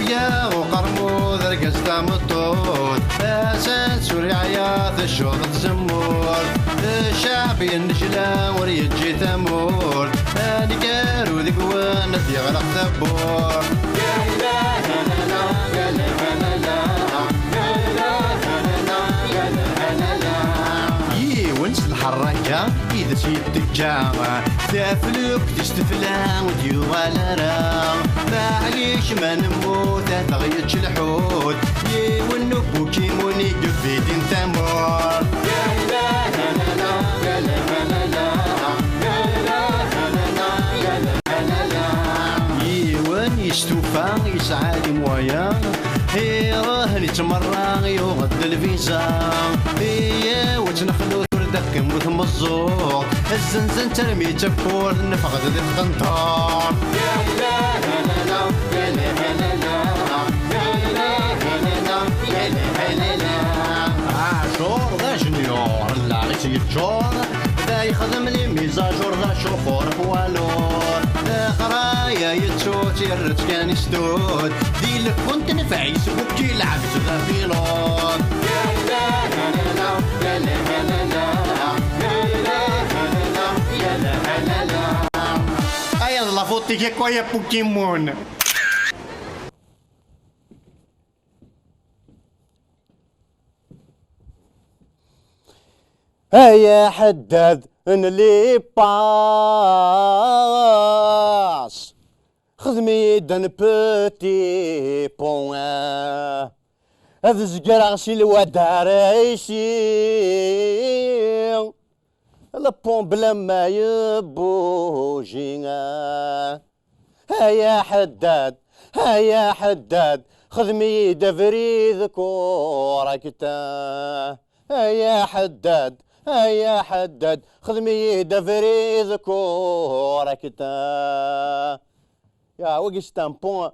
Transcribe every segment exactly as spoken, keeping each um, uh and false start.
Ya uqermud, argaz tameṭṭut, azal s ur yeɛya, teccuḍ tzemmurt. Ccɛeb yennejla, ur yeǧǧi tamurt. Aneggaru deg-wen ad d-yeɣleq tawwurt. Yiwen s lḥerraka i d as-yetteǧǧa, taflukt-is tefla ur d-yuɣal ara. Maɛlic ma nemmut ad aɣ-yečč lḥut, yiwen n ubukimun i yebidin tamurt. Yiwen yestufa, yesɛa les moyens, iruḥ yettmerra, yuɣ-d lviza. Iyaw ad tt-nexlu tura, ur d-teqqim tmeẓẓuɣt. Zzenzen-tt armi d tawwurt, neffeɣ-d di tqenṭert. Ɛacur d ajenyur, llaɣ-is yeččur, da yexdem les mises à jour, d acuxur poids lourd. Leqraya yettu-tt, yerra-tt kan i sdud, di lkun tenfeɛ-is, bukki lɛebd d apilud. Aya d la faute-ik akk, ay a Pokémon. Ay aḥeddad n les passes, xdem-iyi-d un petit pont, ah. Ad zegreɣ si Lwadar ici, le pont bla ma yebouji, ah. Ay aḥeddad, ay aḥeddad, xdem-iyi-d abrid correct. Ay aḥeddad, ay aḥeddad, xdem-iyi-d abrid correct. Ya, wagi c'est un pont,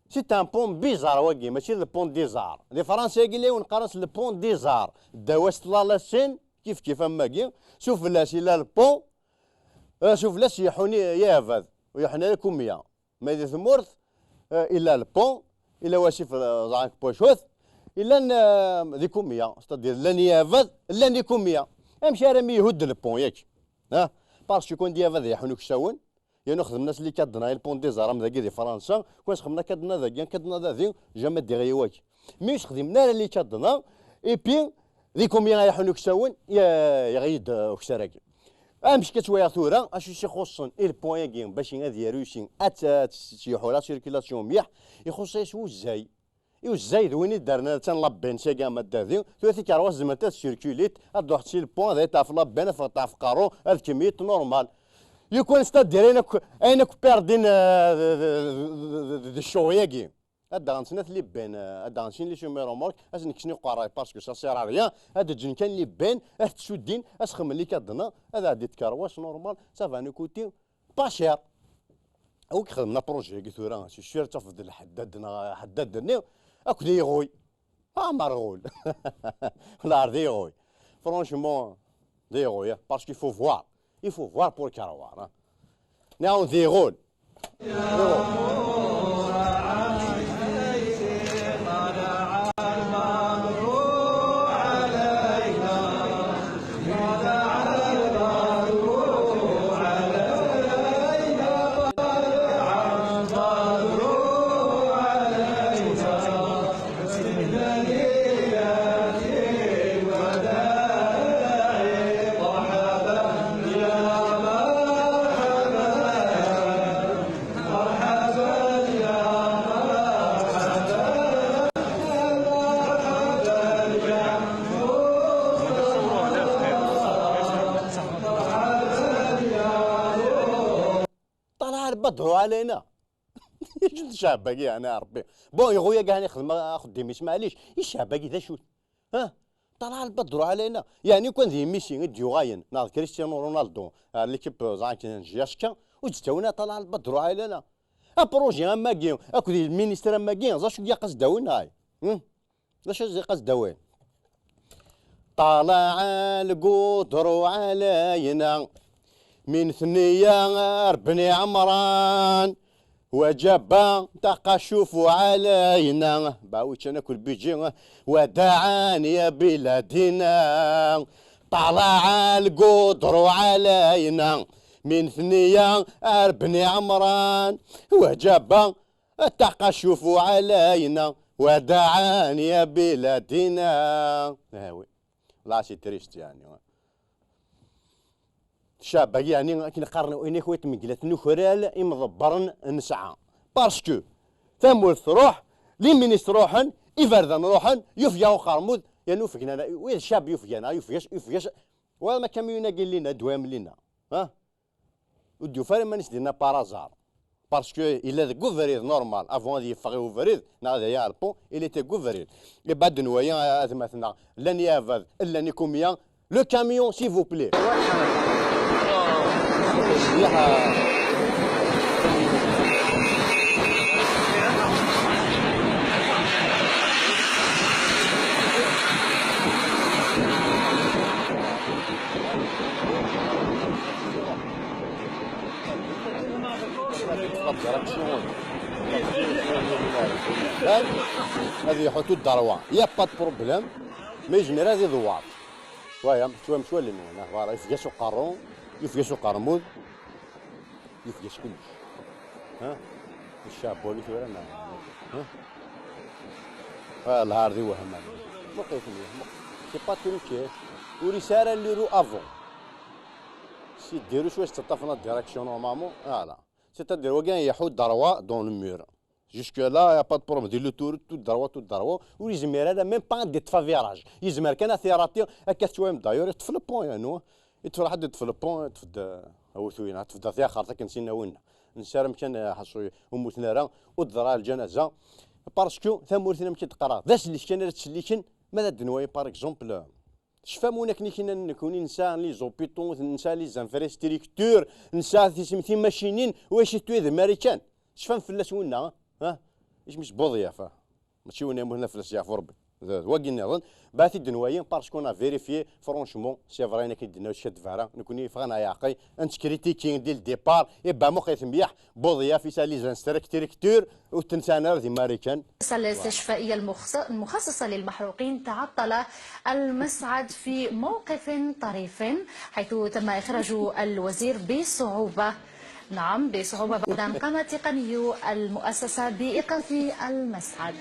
c'est un pont bizarre wagi, mačči d le pont des arts. Di Fransa-agi llan win qqaren-as le pont des arts. Ddaw-as tlalasin, kif kif am wagi, sufella-s ila le pont, eh, sufella-s yeḥun i, i abad, ur yeḥun ara kumya. Ma di tmurt, eh, ila le pont, ila wasif, eh, ẓɛan n Pwacut, ilan, eh, di kumya, c'est-à-dire llan i abad, llan di kumya. Amek ara mi ihudd le pont, yak? Ha? Parce que kan di abad yeḥun uksawen, yernu xedmen-as les cadenas i le pont des arts, am dagi di Fransa, kan sxedmen cadenas dagi, cadenas dagi, jamais d-iɣi wak. Mi ur sxedmen ara les cadenas, et puis, di kumya ara yeḥun uksawen, ye-, yeɣli-d, uh, ukessar-agi. Amek ad tt-waliɣ tura, acu i s-ixuṣṣen i le pont-agi bac ad yaru ici, ad tt-, ad tt-, yeḥu la circulation mliḥ, ixuṣṣ-as uzzay. I uzzay d win i d-rnan attan la benne-agi ama d dagi, tura tikerwas zemrent ad circulent, ad d-ruḥent si le pont, ad taf la benne, ad ffɣent ɣef qerru, ad kemmlent normal. Yukan c'est-à-dire ayen akk, ayen akk perdin, uh, d, d, d ccɣel-agi. Ad d-aɣen snat les bennes, ad d-aɣen sin les semi-remorques, ad sen-kksen i uqerray, parce que ça sert à rien, ad d-ǧǧen kan les bennes, ad t-suddin, ad s-xedmen les cadenas, ad ɛeddi tkerwas normal, ça va nous coûter pas cher. Awi k-xedmen apṛuji-agi tura, c'est sûr ad tafeḍ d lḥeddad neɣ ḥeddad-nni, akked iɣuy. Ah, merɣul. Lɛar d iɣuy. Franchement, d iɣuy, parce qu'il faut voir. Il faut voir pour croire, hein. Nɛawed d iɣul. طلع البدر علينا. Acu d ccɛeb-agi, yeɛni, a Ṛebbi? Bon, iɣuy-agi, hani, xdem axeddim-is, maɛlic. I ccɛeb-agi, d acu-t? Ha? طلع البدر علينا. Yeɛni, kan d yemmi-s i d-yuɣalen, neɣ d Cristiano Ronaldo, ar l'équipe, euh, ẓan kan n J H K, ur d-ttawin ara طلع البدر علينا. Apṛuji am wagi, akked lministr am wagi, d acu i ilaq ad s-d-awin, ay? Hmm? D acu i ilaq ad s-d-awin? طلع القدر علينا من ثنية بني عمران. وجب تقشف علينا، باوي كان كل بيجي، وداعا يا بلادنا، طلع القدر علينا من ثنية أربني عمران، وجب التقشف علينا، وداعا يا بلادنا. هاوي. لا، سي تريست يعني. الشعب يعني، akken qqaren, ayen akk tmeglat n ukral imḍebbren nesɛa. Parce que tamurt truḥ, les ministres ruḥen, iberdan ruḥen, yufeg-aɣ uqermud, yerna ufgen-aɣ, wi d ccab yufgan-aɣ, yufeg-as, yufeg-as, wa ma kamyun-agi llinna, ddwa-m llinna, ha? Ur d-yufi ara iman-is dinna par hasard. Parce que yella deg ubrid normal, avant ad yeffeɣ i ubrid, neɣ ad yaɣ le pont, il était deg ubrid. Et بعد n waya, atmaten-a, llan iɛbad, llan ikumya, le camion, s'il vous plaît. Ad iḥutu dderwa, y a pas de problème, mais yezmer ad iḍewwer. Waya, ttwam ttwalin, ah, voilà, yefga-s uqerru, yefga-s uqermud, yefga-s kullec. Ha? Ccɛeb wali tura, neɣ, ha? Ah, lɛar di wehman. Muqel-it mliḥ, muqel. C'est pas truqué. Ur yesɛi ara le roue avant. Si ddiru s wayettaṭṭafen la direction normalement, voilà. C'est-à-dire, wagi iḥudd dderwa dans le mur. Jusque là, y a pas de problème. Di l'autoroute, tout dderwa, tout dderwa. Ur yezmir ara, même pas ad yeṭṭef virage. Yezmer kan ad t-irati, akka tettwayem d'ailleurs, yeṭṭef le pont, yani. Yeṭṭef lḥedd, yeṭṭef le pont, yeṭṭef-d, eh, awtul-ina, yeṭṭef-d tiyaxert akken sin awin. Nessaram kan, eh, ḥaṣu ur mmuten ara, ur d-teḍra lǧanaza. Parce que tamurt-ina, amek i d-qqareɣ, d asellek kan ara ttselliken, ma d ad d-nwayi, par exemple, Tecfam win akken i k-nnan nekkni nesɛa les hôpitaux, nesɛa les infrastructures, nesɛa tis-, timacinin, u acu tuyed Marikan? Tecfam fell-as winna, ha? Isem-is Buḍyaf, ha? Mačči winna yemmuten fell-as yeɛfu Rebbi. D, d wagi nniḍen. Bɛed-t-id n wayi, parce qu'on a vérifié, franchement, c'est vrai, akken i d-tenna, ur teskaddeb ara. Nekkni yeffeɣ-aneɣ yeɛqel, ad nettkritiki dès le départ, et ben, muqel-it mliḥ, Buḍyaf yesɛa les infrastructures, ur tent-sɛan ara di Marikan. المؤسسة الاستشفائية المخص-، المخصصة للمحروقين تعطل المصعد في موقف طريف، حيث تم إخراج الوزير بصعوبة. نعم، بصعوبة بعد أن قام تقني المؤسسة بإيقاف المصعد.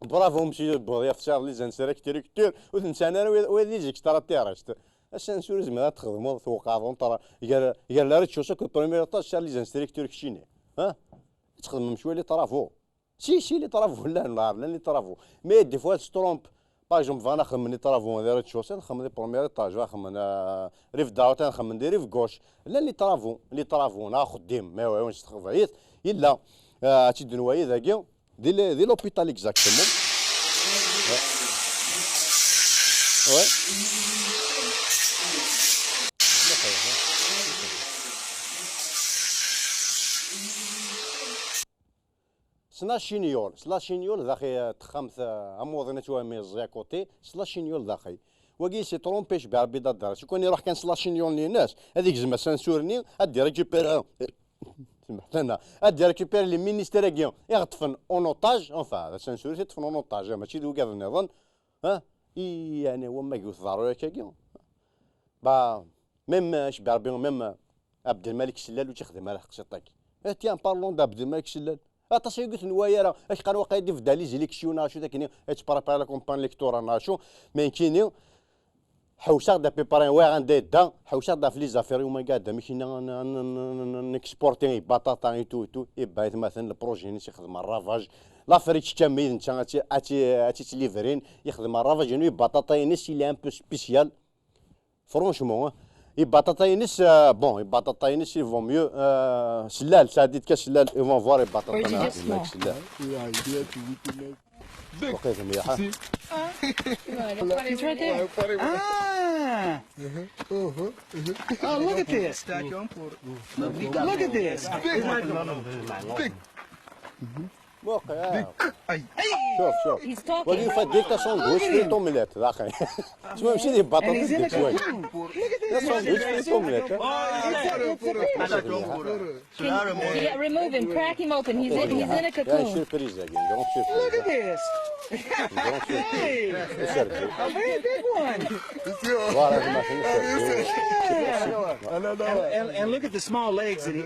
Bravo, monsieur Bourrier, les infrastructures, ur ten-sɛan ara wid, wid d les extraterrestres. Asansur izmer ad txedmeḍ, tewqeɛḍ, gar, gar le rez-de-chaussée akked le premier étage, sɛiɣ les infrastructures keččini. Ha? Ad txedmem cwiya les travaux. Si, si, les travaux llan, llan, llan les travaux. Mais des fois, tu te trompes. Par exemple, bɣan ad xedmen les travaux di rez-de-chaussée, ad xedmen di premier étage, ad xedmen, euh, rive droite, ad xedmen di rive gauche. Llan les travaux, les travaux, neɣ axeddim, mais ouais, s teqbaylit, yella, euh, ad tt-id-nwayi dagi, di le-, di l'hôpital exactement. Ouais. Ouais. S la chignole, s la chignole daxi, eh, texxamt, eh, amuḍin ad twami ẓẓi à côté, s la chignole daxi. Wagi c'est trompé, cbi Rebbi d adras. Ukan iruḥ kan s la chignole-nni-ines, ad igzem asansur-nni, ad d-irécupérer, eh, semḥet-aneɣ, ad d-irécupérer les ministères-agi i ɣ-ṭṭfen en otage, enfin, d asansur i t-ṭṭfen en otage, eh, mačči d wigad nniḍen, ha? I, yani, wamma yewwet ḍerru akkagi. Bah, même, euh, cbi Rebbi, même, euh, Abdelmalek Sellal ur tt-ixdim ara teqsiṭ-agi. Eh, tiens, parlons d'Abdelmalek Sellal. Aṭas ay yegten wayara, ak qqaren waqila d-ibda les élections neɣ acu d akken, yettprépare la campagne électorale neɣ acu, mais nekkini, ḥewseɣ-d à peu près, wayeɣ anda yedda, ḥewseɣ-d ɣef les affaires, yuma iqeɛɛed amek-nni, n, n, n, n, n exporter ibaṭaṭa et tout, et tout, et ben, aytmaten, le projet-ines ixdem ravage. L'Afrique kamel, netta ad tt-, ad tt-, ad tt-livrin, ixdem ravage, inu ibaṭaṭa-ines, il est un peu spécial. Franchement, hein. Ibaṭaṭa-ines, euh, bon, ibaṭaṭa-ines, il vaut mieux, euh, Sellal, ça dit que Sellal, ils vont voir ibaṭaṭa-ines, Sellal. Waqila mliḥ. He's right there. Ah! Oh, look at this. Look at this. Muqel, ah. Ay. Chauve, chauve. He's talking. Wali fa dita sandwich في طومليت داخل. اسمه ماشي دي بطاطا دي شوي. Look at this. Sandwich في طومليت. It's a, it's a big one. Can, yeah, remove him, crack him open. He's in, he's in a cocoon. Surprise again. Don't surprise. Look at this. Hey. A very big one. Voilà, c'est ma fille. Yeah. And, and, and look at the small legs that he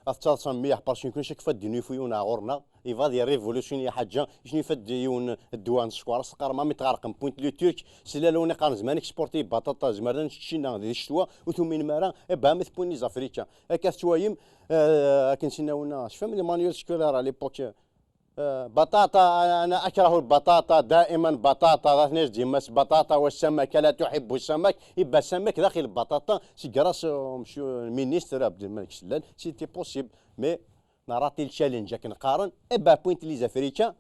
Ad tettaḍsam mliḥ parce que kunci kfa ddin yufu yiwen ɣur-neɣ, yebɣa ad yerr révolution i ḥaǧa, yecni fad yiwen ddwa n sskeṛ, as teqqarem am i tɣerqem point le turc, s lalla win iqqaren zman exporti baṭaṭa, zmer ad nečč ccina di ccetwa, ur tuminem ara, e ba am i tewwin les Africains. Akka tettwayem, eh, akken sinna wina, tecfam les manuels scolaires à l'époque, eh, baṭaṭa, أنا أكره البطاطا، دائما بطاطا، ثلاث ناس ديما بطاطا والسمكة لا تحب السمك، يبقى السمك داخل البطاطا، c'est grâce au monsieur le ministre عبد الملك سلال, c'était possible, mais نراطي le challenge, akken qqaren, e ba point les Africains,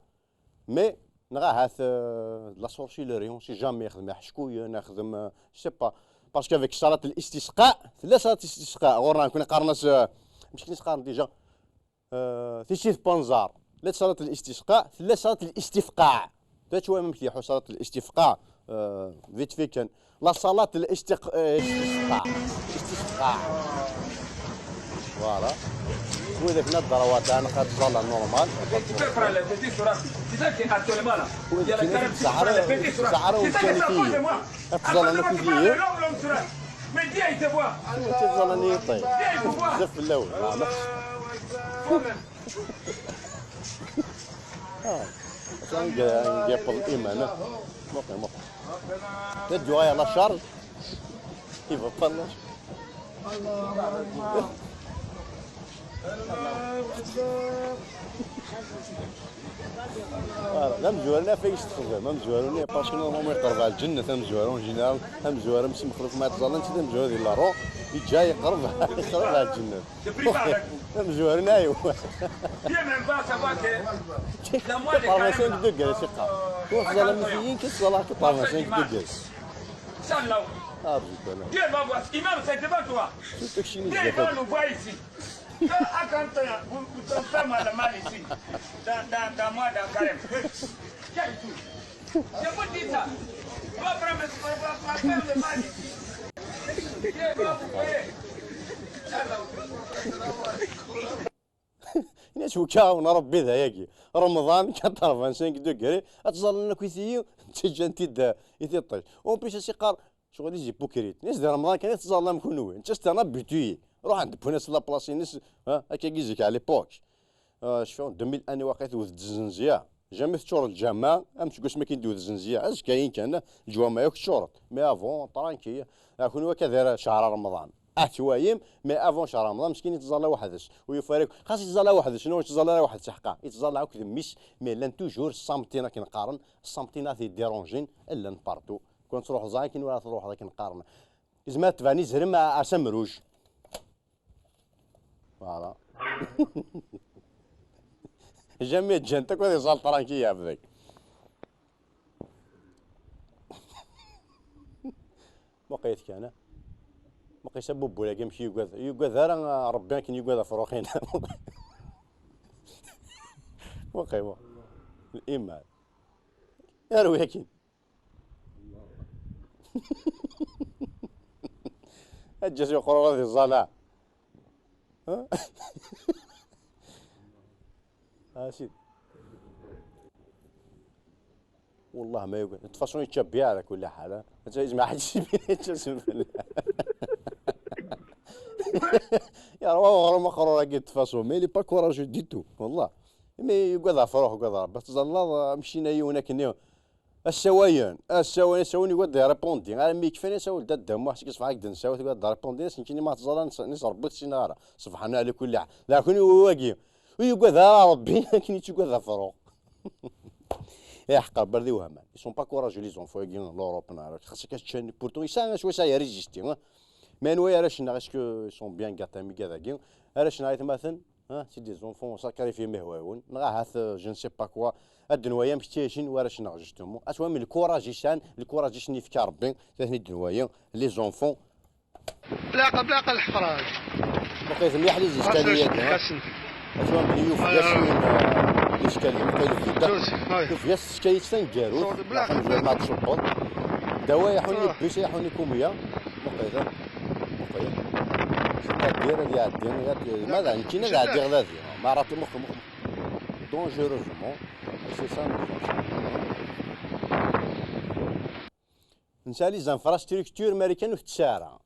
mais نغا هاث, euh, la sorcellerie, si jamais يخدم حشكوية، نخدم, euh, je sais pas, parce qu'avec صلاة الاستسقاء, لا صلاة الاستسقاء، غورنا كنا قارنا, euh, مش كنا قارن déjà, آه، تيسيث بنزار. لا صلاة الاستسقاء، لا صلاة الاستفقاع. تاتشوا ممكن يحو صلاة الاستفقاع. آه، vite fait كان. لا صلاة الاستق-، آه، الاستسقاء. الاستسقاء. Voilà. وإذا كنا الضروات أنا قد صلى normal. وإذا كنا السعر، السعر والكاليتي. Atẓallan akk tigi. Atẓallan yiṭij. Bezzaf fell-awen. Ah, ngeṭṭel iman. Muqel, muqel. Ad yuɣal la charge. Il va pas lâcher. Voilà, d amezwaru-nni ɣef ay s-txedmem, amezwaru-nni parce que normalement iqerreb ɣer lǧennet, amezwaru en général, amezwaru am Si Mexluf ma tẓallan, d amezwaru di la roue, yeǧǧa yeqreb, yeqreb ɣer lǧennet. Amezwaru-nni aywa. Tiṭermasya deg degger, a s-iqqar. Ur tẓallam tiyin, kis ẓallar tiṭermasya deg degger. Arju kan. Surtout keččini zdat. Quand, quand, euh, vous, vous tombez mal, mal ici, dans, dans, dans moi, dans Karem. Je vous dis ça. Va prendre, va, va, va faire le mal ici. Dieu va vous payer. Inna-as wekka ɛawen Rebbi d ayagi. Remḍan, quatre-vingt-cinq degrés, ad tẓallen akk i tiyi, ttaǧǧan-t-id, eh, i tiṭṭij. En plus, a s-iqqar, Ccɣel les hypocrites. Nni-as di Remḍan kan i tettẓallam kunwi. Netta s-terna habitué. Ruḥen-d wwin-as la place-ines, ha, akkagi zik à l'époque. Ah, cfiɣ deux mille un i waqila tewwet-d zzenzya. Jamais teččur lǧameɛ, am seg wasmi akken d-tewwet zzenzya. Azekka-yin kan, lǧwameɛ akk ččurent. Mais avant, tranquille. Ah, kunwi akka d ara cehṛ Remḍan. Ah, twayem, mais avant cehṛ Remḍan, meskin yettẓalla weḥd-s. Ur yufi ara akk, xas yettẓalla weḥd-s, neɣ ur yettẓalla ara weḥd-s ḥqa. Yettẓalla akk d mmi-s, mais llan toujours ṣṣamtin akken qqaren, ṣṣamtin ad t-dérangen, llan partout. Kwan truḥeḍ ẓer akken ur ara truḥeḍ akken qqaren. Izmer ad tban izrem a, a samruj. Voilà. Jamais ǧǧant akk ad iẓal tranquille abdak. Waqila kan. Waqila abubbul-agi amek yugad. Yugad ara Rebbi akken yugad afrux-in. Waqila. Liman. Arwi akin. Eǧǧ-as i uqrur ad iẓẓal, ah. Ah, sidi. Wellah ma yugad. De toute façon, yečča bbiɛ ɛla kulli ḥal, ah. Yezmer ḥedd yečča s lfella. Yerwa uɣrum aqrur-agi de toute façon, mais il est pas courageux du tout, wellah. Imi yugad ɣef Ṛṛuḥ, yugad Ṛebbi, teẓẓalleḍ amcina yiwen akkenni. Assawayen, assawayen, assawayen yugad ad iripondin. Armi yekfan asawal d Adda Muḥ, seg ṣṣbeḥ i d-nessawal, yugad ad iripondin, ass nekkini ma teẓẓalleḍ, nis Ṛebbi ur t-ssineɣ ara. Subḥan Allah, ɛla kulli ḥal. D akken wagi. Ur yugad ara Ṛebbi, akken yettugad ɣef Ṛṛuḥ. Iḥeqqa, berdi wehman. Ils sont pas courageux, les enfants-agi n l'Europe, neɣ xas akka ččan, pourtant, yesɛa swayes ara résister, hein. Mais anwa arrac-nneɣ, est-ce que ils sont bien gâtés, am igad-agi? Arrac-nneɣ, aytmaten, Ah, c'est des enfants sacrifiés, mehwawen, neɣ ahat, euh, je ne sais pas quoi. Ad d-nwali amek ttɛicin warrac-nneɣ, justement. Ad twalem le courage i sɛan, le courage i sen-yefka Rebbi, ad ten-id-nwali, les enfants. Blaqel, blaqel ḥefraǧ. Baqiyet mliḥ les escaliers-agi, ha? Ad twalem belli yufeg-as yiwen, euh, les escaliers, baqiyet tebda. Tufeg-as teskayi-tt taneggarut, neɣ tamezwarut ma tcewweḍ. Ddawa iḥun les bus, iḥun les combien. Baqiyet, baqiyet. C'est-à-dire ad iɛeddi, ad, ma d nekkini ad ɛeddiɣ d adi. Ma ara muqel, muqel. Dangereusement, c'est ça. Nesɛa les infrastructures marikan ur tettara.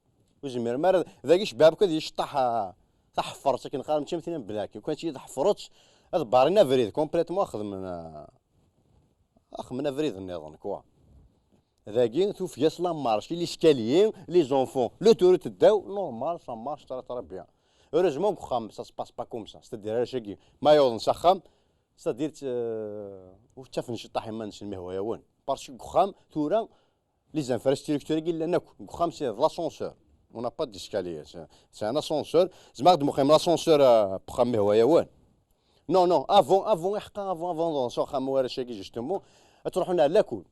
Ur zmiren ara, dagi cbab akk ad yecṭaḥ, ah, taḥeffert akken qqaren, mačči am tin n Blaki. Kan tigi tḥeffret, ad barrin abrid complètement, ad xedmen, ah, ad xedmen abrid nniḍen, quoi. Dagi tufeg-as la marche, les escaliers, les enfants, l'autoroute ddaw, normal, ça marche très, très bien. Heureusement, deg uxxam, ça se passe pas comme ça. C'est-à-dire, arrac-agi, ma yawḍen s axxam, c'est-à-dire, euh, ur ttafen ciṭṭaḥ iman-nsen, mehwayawen. Parce que deg uxxam, tura, les infrastructures-agi llan akk. Deg uxxam, c'est l'ascenseur. On n'a pas d'escalier. C'est, c'est un ascenseur. Zemreɣ ad d-muqim l'ascenseur, euh, deg uxxam, mehwayawen. Non, non, avant, avant, iḥqa, avant, avant, avant, s axxam warrac-agi, justement, ad truḥun ar lakul.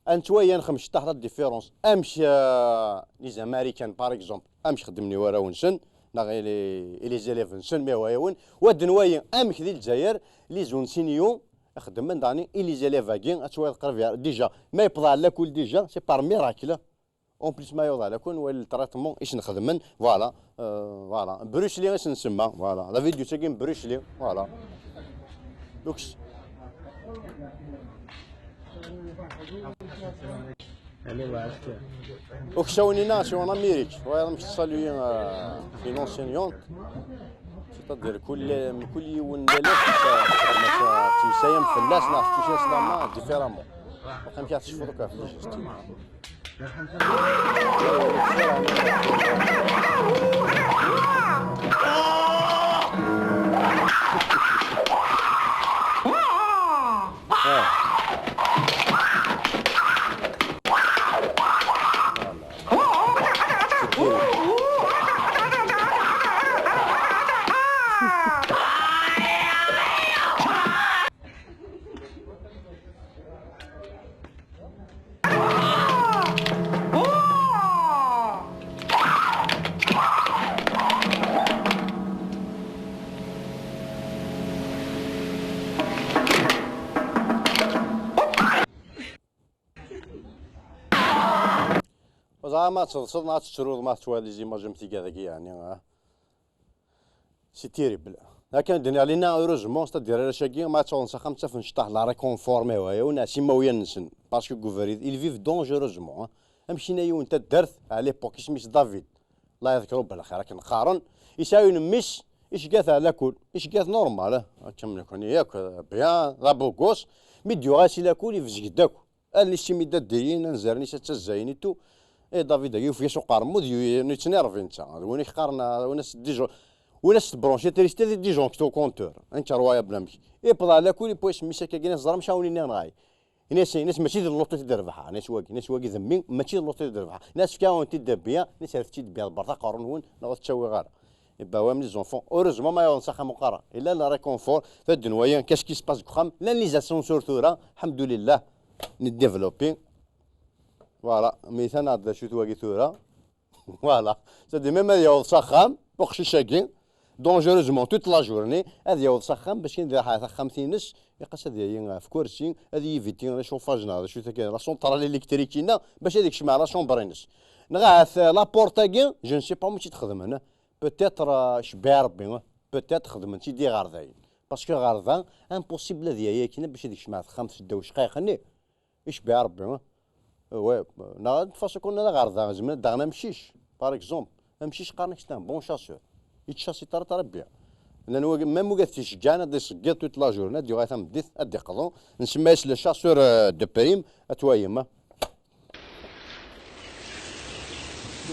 Ad nettwali ad nexdem ciṭṭaḥ la différence. Amek, euh, les Américains, par exemple, amek xeddmen i warraw-nsen, neɣ i les, i les élèves-nsen, mehwayawen, wa ad nwali amek di Lezzayer, les enseignants, xeddmen daɣen i les élèves-agi, ad twaliḍ qrib ya-, déjà, ma yewweḍ ar lakul déjà, c'est par miracle. En plus, ma yewweḍ ar lakul, nwali le traitement i sen-xedmen, voilà, euh, voilà. Bruce Lee i sen-nsemma, voilà. La vidéo-agi n Bruce Lee, voilà. Donc, Uksawen-inna, c'est en Amérique. Wayeḍ amek tettali, euh, une enseignante. C'est-à-dire, kul, kul yiwen d alaf, tettmeslayem fell-as, neɣ tettmeslayem différemment. Amek ara tecfuḍ akk ɣef les gestes? Ẓer ma ad teḍseḍ neɣ ad tettruḍ ma tettwaliḍ les images am tiga dagi, yeɛni, ah. C'est terrible. Akken d-nniɣ, lina, heureusement, c'est-à-dire arrac-agi, ma ad ttawḍen s axxam, ttafen ciṭṭaḥ la réconfort, mehwayawen, neɣ s imawlan-nsen. Parce que deg ubrid, ils vivent dangereusement, hein. Amek-ina yiwen taddart, à l'époque, isem-is David, Allah yeḍker belxir, akken qqaren, yesɛa yiwen mmi-s, icegga-t ar lakul, icegga-t normal, hein. Akken nekkni yakk, bien, d abuggus, mi d-yuɣal si lakul, ibzeg-d akk. Allen-is d timidaddiyin, anzaren-is ad ttazzayen et tout. Eh, David-agi, yufeg-as uqermud, yu-, yettnervi netta. D win i k-qqaren, d win as-, win as-tebranci l'électricité, d disjoncteur au compteur. Incroyable amek. Yewweḍ ar lakul, yewwi-as mmi-s akka, yenna-as, ẓer amek ara wen-iniɣ nɣay. Yenna-as, yenna-as, mačči d luṭu i d-rebḥeɣ. Yenna-as wagi, yenna-as, wagi d mmi, mačči d luṭu i d-rebḥeɣ. Yenna-as, fkiɣ-awen-t-id d bien, yenna-as, rret-t-id d bien, ḍebbret aqerru-nwen, neɣ ur t-ttawiɣ ara. Ibawa-m les enfants. Heureusement, ma yewweḍ s axxam uqerra. Illa le réconfort, d addunwayi, qu'est-ce qui se passe deg uxxam? Llan les ascenseurs tura, alḥemdulillah, nedéveloppé. Voilà, mi tanaɣ d acu-t wagi tura. Voilà. C'est-à-dire, même ad yaweḍ s axxam, uqcic-agi, dangereusement, toute la journée, ad yaweḍ s axxam, bac kan ad iruḥ ar taxxamt-ines, iqqas ad yali ɣef kursi, ad yiviti le chauffage neɣ d acu-t akka, la centrale électrique-inna, bac ad ikcem ar la chambre-ines. Neɣ ahat, euh, la porte-agi, je ne sais pas amek i tt-xedmen. Peut-être, euh, cebbiɛ Rebbi, euh, peut-être xedmen-tt-id iɣerdayen. Parce que ɣer da, impossible ad yali akken bac ad ikcem ar texxamt seddaw cqayeq-nni. Icebbiɛ Rebbi, euh. Ouais, neɣ de toute façon, konna ɣer da, zemren daɣen amcic, par exemple. Amcic qqaren-ak c'est un bon chasseur. Yettcassi très, très bien. Llan wagi, même wagi ad t-iceggɛen, ad d-iṣeggiḍ toute la journée, ad d-yuɣal tameddit, ad d-iqḍu. Nsemma-yas le chasseur, euh, de prime, ad twayem, euh.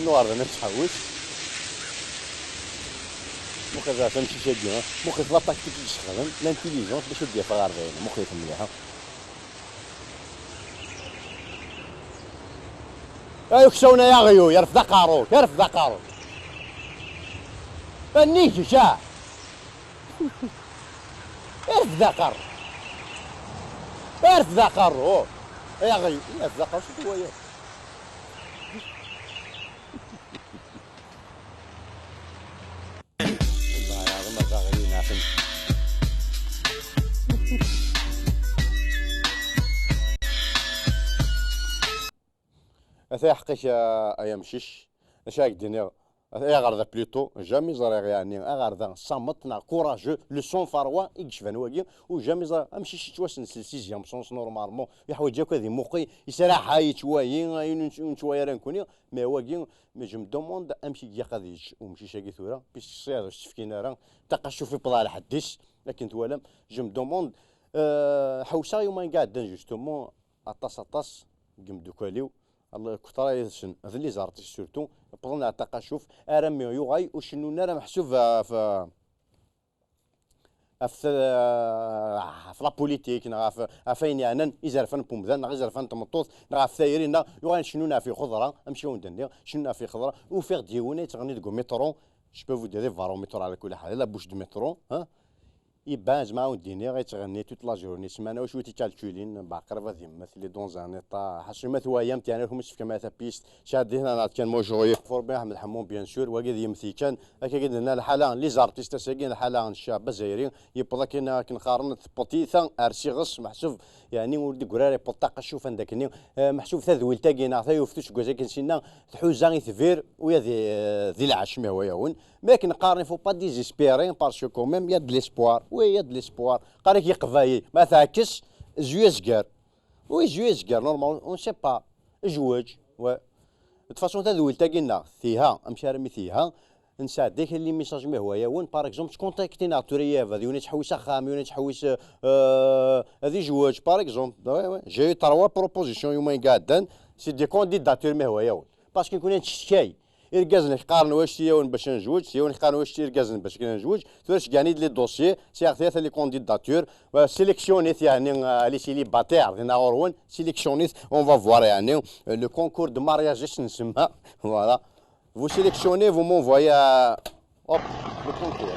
Nuɣer d amek tḥewwes. Muqel ɣef amcic-agi, ha? Muqel la tactique i yessexdem, l'intelligence bac ad d-yaf aɣerday-nni. Muqel-it mliḥ, ha? Ay uksawen ay aɣyul, yerfed aqerru-k, yerfed aqerru-k. Nnig-k, ah! Arfed aqerru. Arfed aqerru. Ay aɣyul, arfed aqerru, s waya. Ẓẓay, ɣer ma ẓẓay, ɣer yiwen afen. Ata aḥeqq-ik, a, ay amcic. Acu ara k-d-iniɣ? Ata aɣerda plutôt, jamais ẓriɣ, yeɛni, aɣerda sameṭ neɣ courageux, le sang-froid i yecban wagi, u jamais ẓriɣ amcic yettwassen s le sixième sens normalement, yeḥwaǧ akk ad imuqi, yesraḥay, yettwayi, ayen ur nettwayi ara nekkni, mais wagi, mais je me demande amek i ilaq ad yečč umcic-agi tura, puisque ṣṣiɛd ur s-tt-fkin ara, taqacuft iwweḍ ɣer lḥedd-is, akken twalam, je me demande, euh, ḥewseɣ i uma iɛeddan justement, aṭas, aṭas n yimeddukal-iw, Allah, kter yid-sen, d les artistes surtout, wwḍen ɣer taqacuft, armi yuɣal ur cennun ara meḥsub ɣef, ɣef, ɣef la politique, neɣ ɣef, ɣef ayen yeɛnan izerfan n umdan, neɣ izerfan n tmeṭṭut, neɣ ɣef tayri, neɣ yuɣal cennun ɣef ixeḍra, amek i wen-d-nniɣ, cennun ɣef ixeḍra, ufiɣ-d yiwen yettɣenni deg umiṭru, je peux vous dire, barométro, ɛla kulli ḥal, la bouche de métro, hein? Iban, zemreɣ ad wen-d-iniɣ, yettɣenni toute la journée, ssmana, wacu i t-ikalkulin, ba, qrib ad yemmet, il est dans un état, ḥasu ma twayamt, yeɛni, ur kem-tefkam ara tapist, ca din, ad nɛeḍ kan, bonjour, Forben Ḥmed Ḥemmu, bien sûr, wagi d yemti kan, akka i d-nenna lḥala, les artistes, ass-agi, lḥala n ccɛeb azzayri, yewweḍ akken, akken qqaren, tewweḍ tiyita ar s iɣes, meḥsub, yeɛni, ur d-iggri ara, yewweḍ taqacuft anda akkenni, eh, meḥsub tadwilt-agi, neɣ tayuft useggas akken sinna, tḥuza itbir, u ya di, di lɛecc, mi hwa yawen, Mais akken qqaren, il faut pas désespérer, parce que quand même, il y a de l'espoir. Oui, il y a de l'espoir. Qqaren-ak Yeqbayel, ma tɛekkes, zwi azger. Oui, zwi azger, normal, on ne sait pas. Ejweǧ, ouais. De toute façon, tadwilt-agi-nneɣ, tiha, amek armi tiha, nesɛedda-k les messages mi hwa yawen, par exemple, tcontacti-neɣ tura yaba, d yiwen yettḥewwis axxam, yiwen yettḥewwis, euh, ad ijweǧ, par exemple. Ouais, ouais. J'ai eu trois propositions, yuma iɛeddan, c'est des candidatures mi hwa yawen. Parce que nekkni nettcetkay. Irgazen qqaren wa ccetki-yawen bac ad nezweǧ, ccetki-yawen qqaren wa ccetki irgazen bac ad nezweǧ. Tura ceggɛen-id les dossiers, sɛiɣ tlata les candidatures, sélectionnit, yeɛni, euh, les célibataires, dinna ɣur-wen, sélectionnit, on va voir, yeɛni, euh, le concours de mariage i s-nsemma, voilà. Vous sélectionnez, vous m'envoyez, euh, hop, le concours.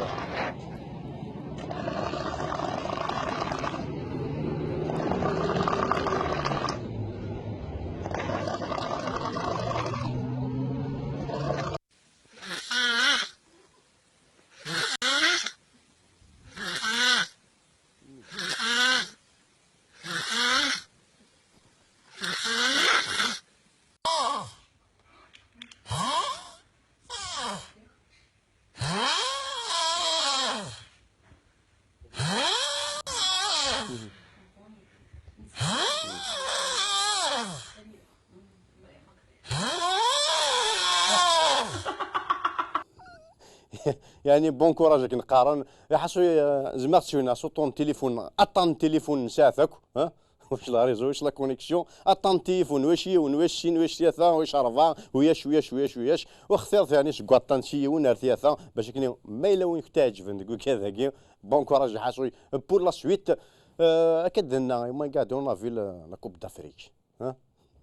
Yeɛni, bon courage akken qqaren. Iḥasu, eh, zemreɣ ad tt-winaɣ s uṭṭun n tilifun, aṭṭan n tilifun n ssaɛat akk, ha? Wic la réseau, wic la connexion, aṭṭan n tilifun, wic yiwen, wic sin, wic tlata, wic rebɛa, wiyac, wiyac, wiyac, wiyac. Wextiret, yeɛni, seg waṭṭan si yiwen ar tlata, bac akken ma yella win k-tt-iɛeǧben deg ukad-agi, bon courage, iḥasu, pour la suite. Euh, akka d-nenna, ma gardons la ville, euh, la Coupe d'Afrique. Hein?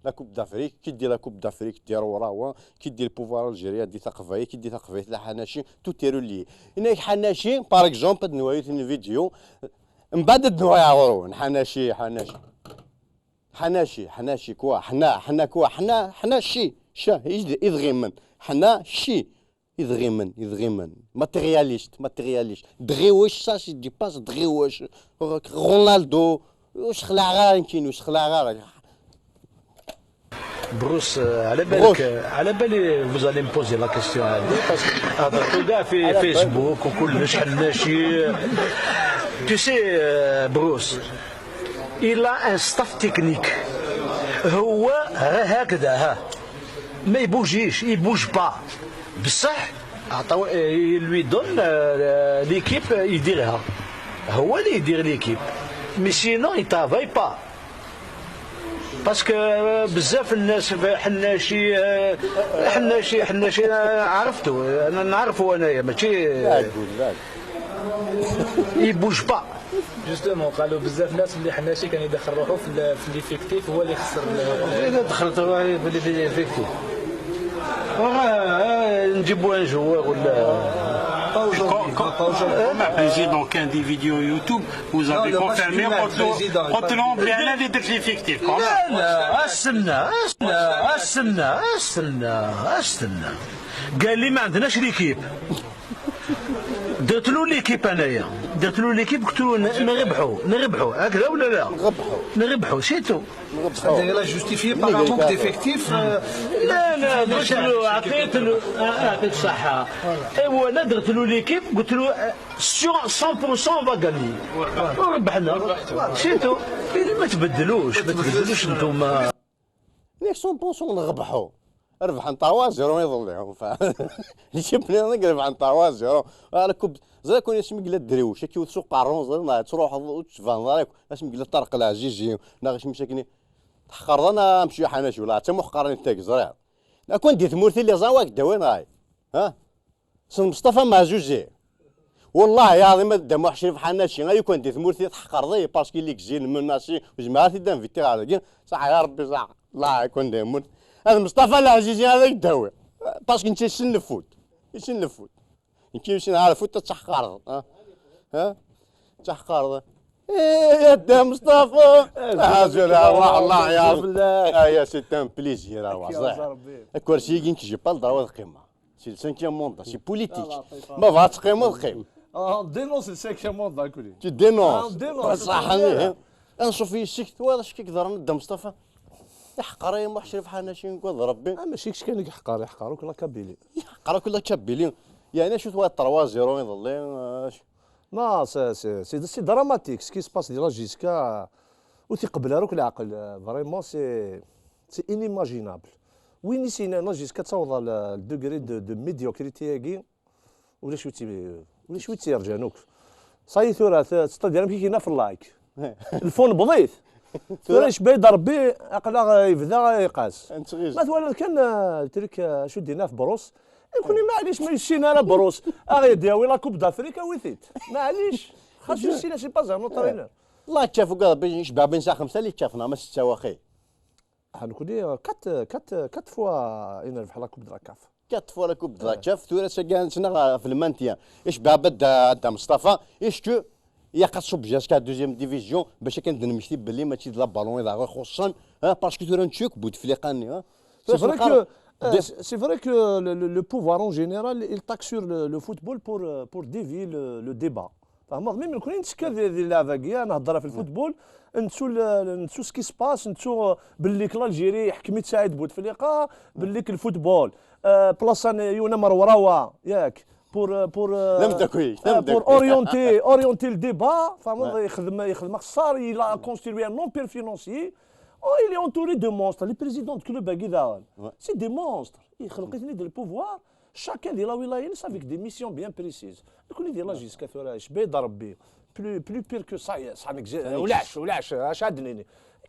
La Coupe d'Afrique, qui dit la Coupe d'Afrique, dit Rorawa, qui dit le pouvoir algérien, dit Taqbaylit, qui dit Taqbaylit, la Hanachi, tout est relié. Inek Hanachi, par exemple, nous avons une vidéo, mbadd nous avons Hanachi, Hanachi. Hanachi, Hanachi, quoi? Hna, Hna, quoi? Hna, Hnachi, cha, idɣimen. Hnachi. Idɣimen, idɣimen. Matérialiste, matérialiste. Dɣiwec, ça, c'est du passe, Dɣiwec. Ronaldo. Ur sexlaɛeɣ ara nekkini, ur sexlaɛeɣ ara. Bruce, euh, على بالك، Bruce. على بالي vous allez me poser la question هذه، parce que هضرتوا كاع في فيسبوك وكلش حناشي. Tu sais, euh, Bruce, il a un staff technique. هو غير هكذا، ها. ما يبوجيش، il bouge pas. بصح عطاو، il lui donne, euh, l'équipe يديرها. هو اللي يدير l'équipe. Mais sinon, il travaille pas. Parce que, euh, بزاف الناس في حناشي، euh، حناشي، حناشي، آه، عرفتو، أنا نعرفو أنايا، ماشي، لا، تقول، لا. Il bouge pas. Justement، قالوا بزاف ناس اللي حناشي كان يدخل روحه في ال-، في l'effectif، هو اللي خسر ال-، إذا دخلت روحي في l'effectif. وراه، آه، نجيبو un joueur ولا Pas aujourd'hui, pas aujourd'hui. Comme un président qui a des vidéos YouTube, vous avez confirmé قلت له بلي انا اللي درت لي فيكتيف. لا، لا، استنى، استنى، استنى، استنى، استنى. قال لي: "ما عندناش ليكيب". درت له ليكيب انايا، درت له ليكيب، قلت له: "ن-، نربحوا، نربحوا". هكذا ولا لا؟ نربحوا، نربحوا، c'est tout. C'est-à-dire, il a justifié par un manque d'effectifs, euh, لا، لا، درت له، عطيت له، آه، يعطيك الصحة. ايوا، انا درت له ليكيب، قلت له: "آه، sur cent pour cent on va gagner". وربحنا. C'est tout. اللي ما تبدلوش، ما تبدلوش انتوما. ليك cent pour cent نربحوا. ربحن trois zéro يظل لهم. ف-، ليكيب اللي ربحن trois zéro. على كوب، زي كون اسمي قلت دريوش، كي وتسوق قارون، زي ما تروح وتشفان، زي اسمي قلت طارق العزيزي، ناغش مشاكني. تحقر انا مشي حناش ولا حتى محقرين تاك زريع. لا كون دي ثمورتي اللي زاواك داوين هاي. ها؟ سن مصطفى مع زوزي. والله يا عظيم الدم وحشي في حناشي، غير كون دي ثمورتي تحقر ضي، parce que اللي كزين من ناسي، وزمارتي دام في التيغ على صح يا ربي صح. الله يكون دايمون. هذا مصطفى العزيزي هذا يداوي. Parce que انت يسن الفوت. يسن الفوت. انت يسن على الفوت تتحقر. ها؟ ها؟ تحقر. ايه يا دا مصطفى. هازو لا، والله يا رب. اه يا، c'est un plaisir، اه، صح. الكرسي يجي نكجي با الدار والقيمه. C'est le cinquième mandat, c'est politique. ما بغات تقيم وتقيم. اه، دينونس le cinquième mandat كولي. Tu dénonces. اه، دينونس. بصح انا، انا نشوف في السكت، وهذا شكيك ضرنا دا مصطفى. يحقر يا محشر في حالنا شي نقول ربي. اه، ماشي كش كان يحقر، يحقر وكلا كابيلي. يحقر وكلا كابيلي. يعني شو توا trois zéro يظل، آه، ش- Non, c'est, c'est, c'est, c'est dramatique ce qui se passe de là jusqu'à. وتقبل روك العقل، آه، vraiment c'est, c'est inimaginable. وين يسينا jusqu'à تصور le, le degré de, de médiocrité ياكي. ولا شويتي، ولا شويتي يرجانوك. صاي ثورة، ت-، تستدير مكي كينا في اللايك. الفون بضيث. ثورة شبيد ربي، أقلا يبدا يقاس. ما ثورة كان، آه، تريك، آه، شو دينا في بروس. يكون معليش ما يشينا على بروس. أغي دياوي la Coupe d'Afrique ويثيت. معليش. خاص يشينا c'est pas un entraîneur. الله تشافوا قال ربي يشبع بين ساعة خمسة اللي تشافنا، ما ستة واخي. هنكوني quatre, quatre, quatre fois ينربح la Coupe de la CAF. Quatre fois la Coupe de la CAF، ثورة سجان سنة في المانتيا. ايش بابا دا، دا مصطفى، ايش كو يا قد صب jusqu'à deuxième division، باش كان دنا مشتي بلي ماشي د la ballon اذا غير خصوصا، ها، parce que ثورة نتشوك بوتفليقة ني، ها. C'est vrai que, euh, c'est vrai que le, le, le pouvoir en général, il taxe sur le, le football pour, euh, pour dévier le, le débat. فهمت؟ مي ملي كنا نتسكر ديال، ديال اللعبه كاع نهضر في الفوتبول، نتو ال-، نتو ce qui se passe، نتو باللي l'Algérie حكمت سعيد بوتفليقه، باللي الفوتبول، آه، بلاصه ن-، يونا مروراوه ياك، pour, pour, آه، نمدا كوي، آه، نمدا pour كوي. Orienter, orienter le débat، فهمت؟ يخدم، يخدم خسار، il a construit un empire financier. Oh, il est entouré de monstres. Les présidents de club هاكي داون. C'est des monstres. يخلق اثنين ديال البوفوار. Chacun ديال la wilaya avec des missions bien précises. كل ديال la jusqu'à ثورة اش بيد ربي. Plus, plus pire que ça, ça n'existe. ولاش، ولاش، اش عندني؟ كاين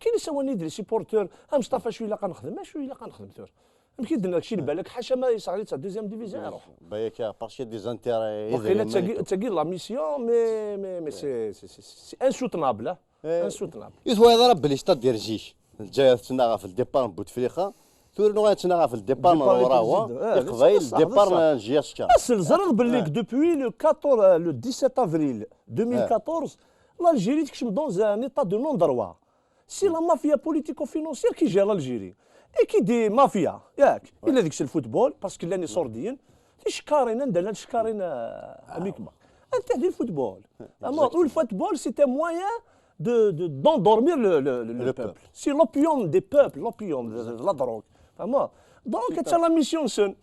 اللي سواني يدير supporter، ها مصطفى شو الا كنخدم، ما شو الا كنخدم ثور. يمكن درنا داكشي اللي بالك حاشا ما يصغر تاع deuxième division يروح. بايك parce que des intérêts. واقيلا تاكي، تاكي la mission، mais, mais, mais c'est, c'est, c'est, c'est insoutenable، ها؟ Insoutenable. يثوى هذا راه بلي ستاد ديال جيش. الجاية تسنى في الديبار بوتفليقة. ثور نوع تسنى في الديبار من وراه. القبايل الديبار جي اس كا. الزرر باللي depuis le quatorze، le dix-sept avril deux mille quatorze، l'Algérie تكشم dans un état de non-droit. C'est la mafia politico-financière qui gère l'Algérie. Et qui dit mafia، ياك، إلا ديك الفوتبول، parce que لاني صورديين، تشكارين، عندنا تشكارين، آه، أميكما. انت هذه الفوتبول. أما الفوتبول c'est un moyen de, de, d'endormir le, le, le, le peuple. C'est l'opium des peuples, l'opium de, de la drogue. فهمت؟ Donc حتى la mission سن.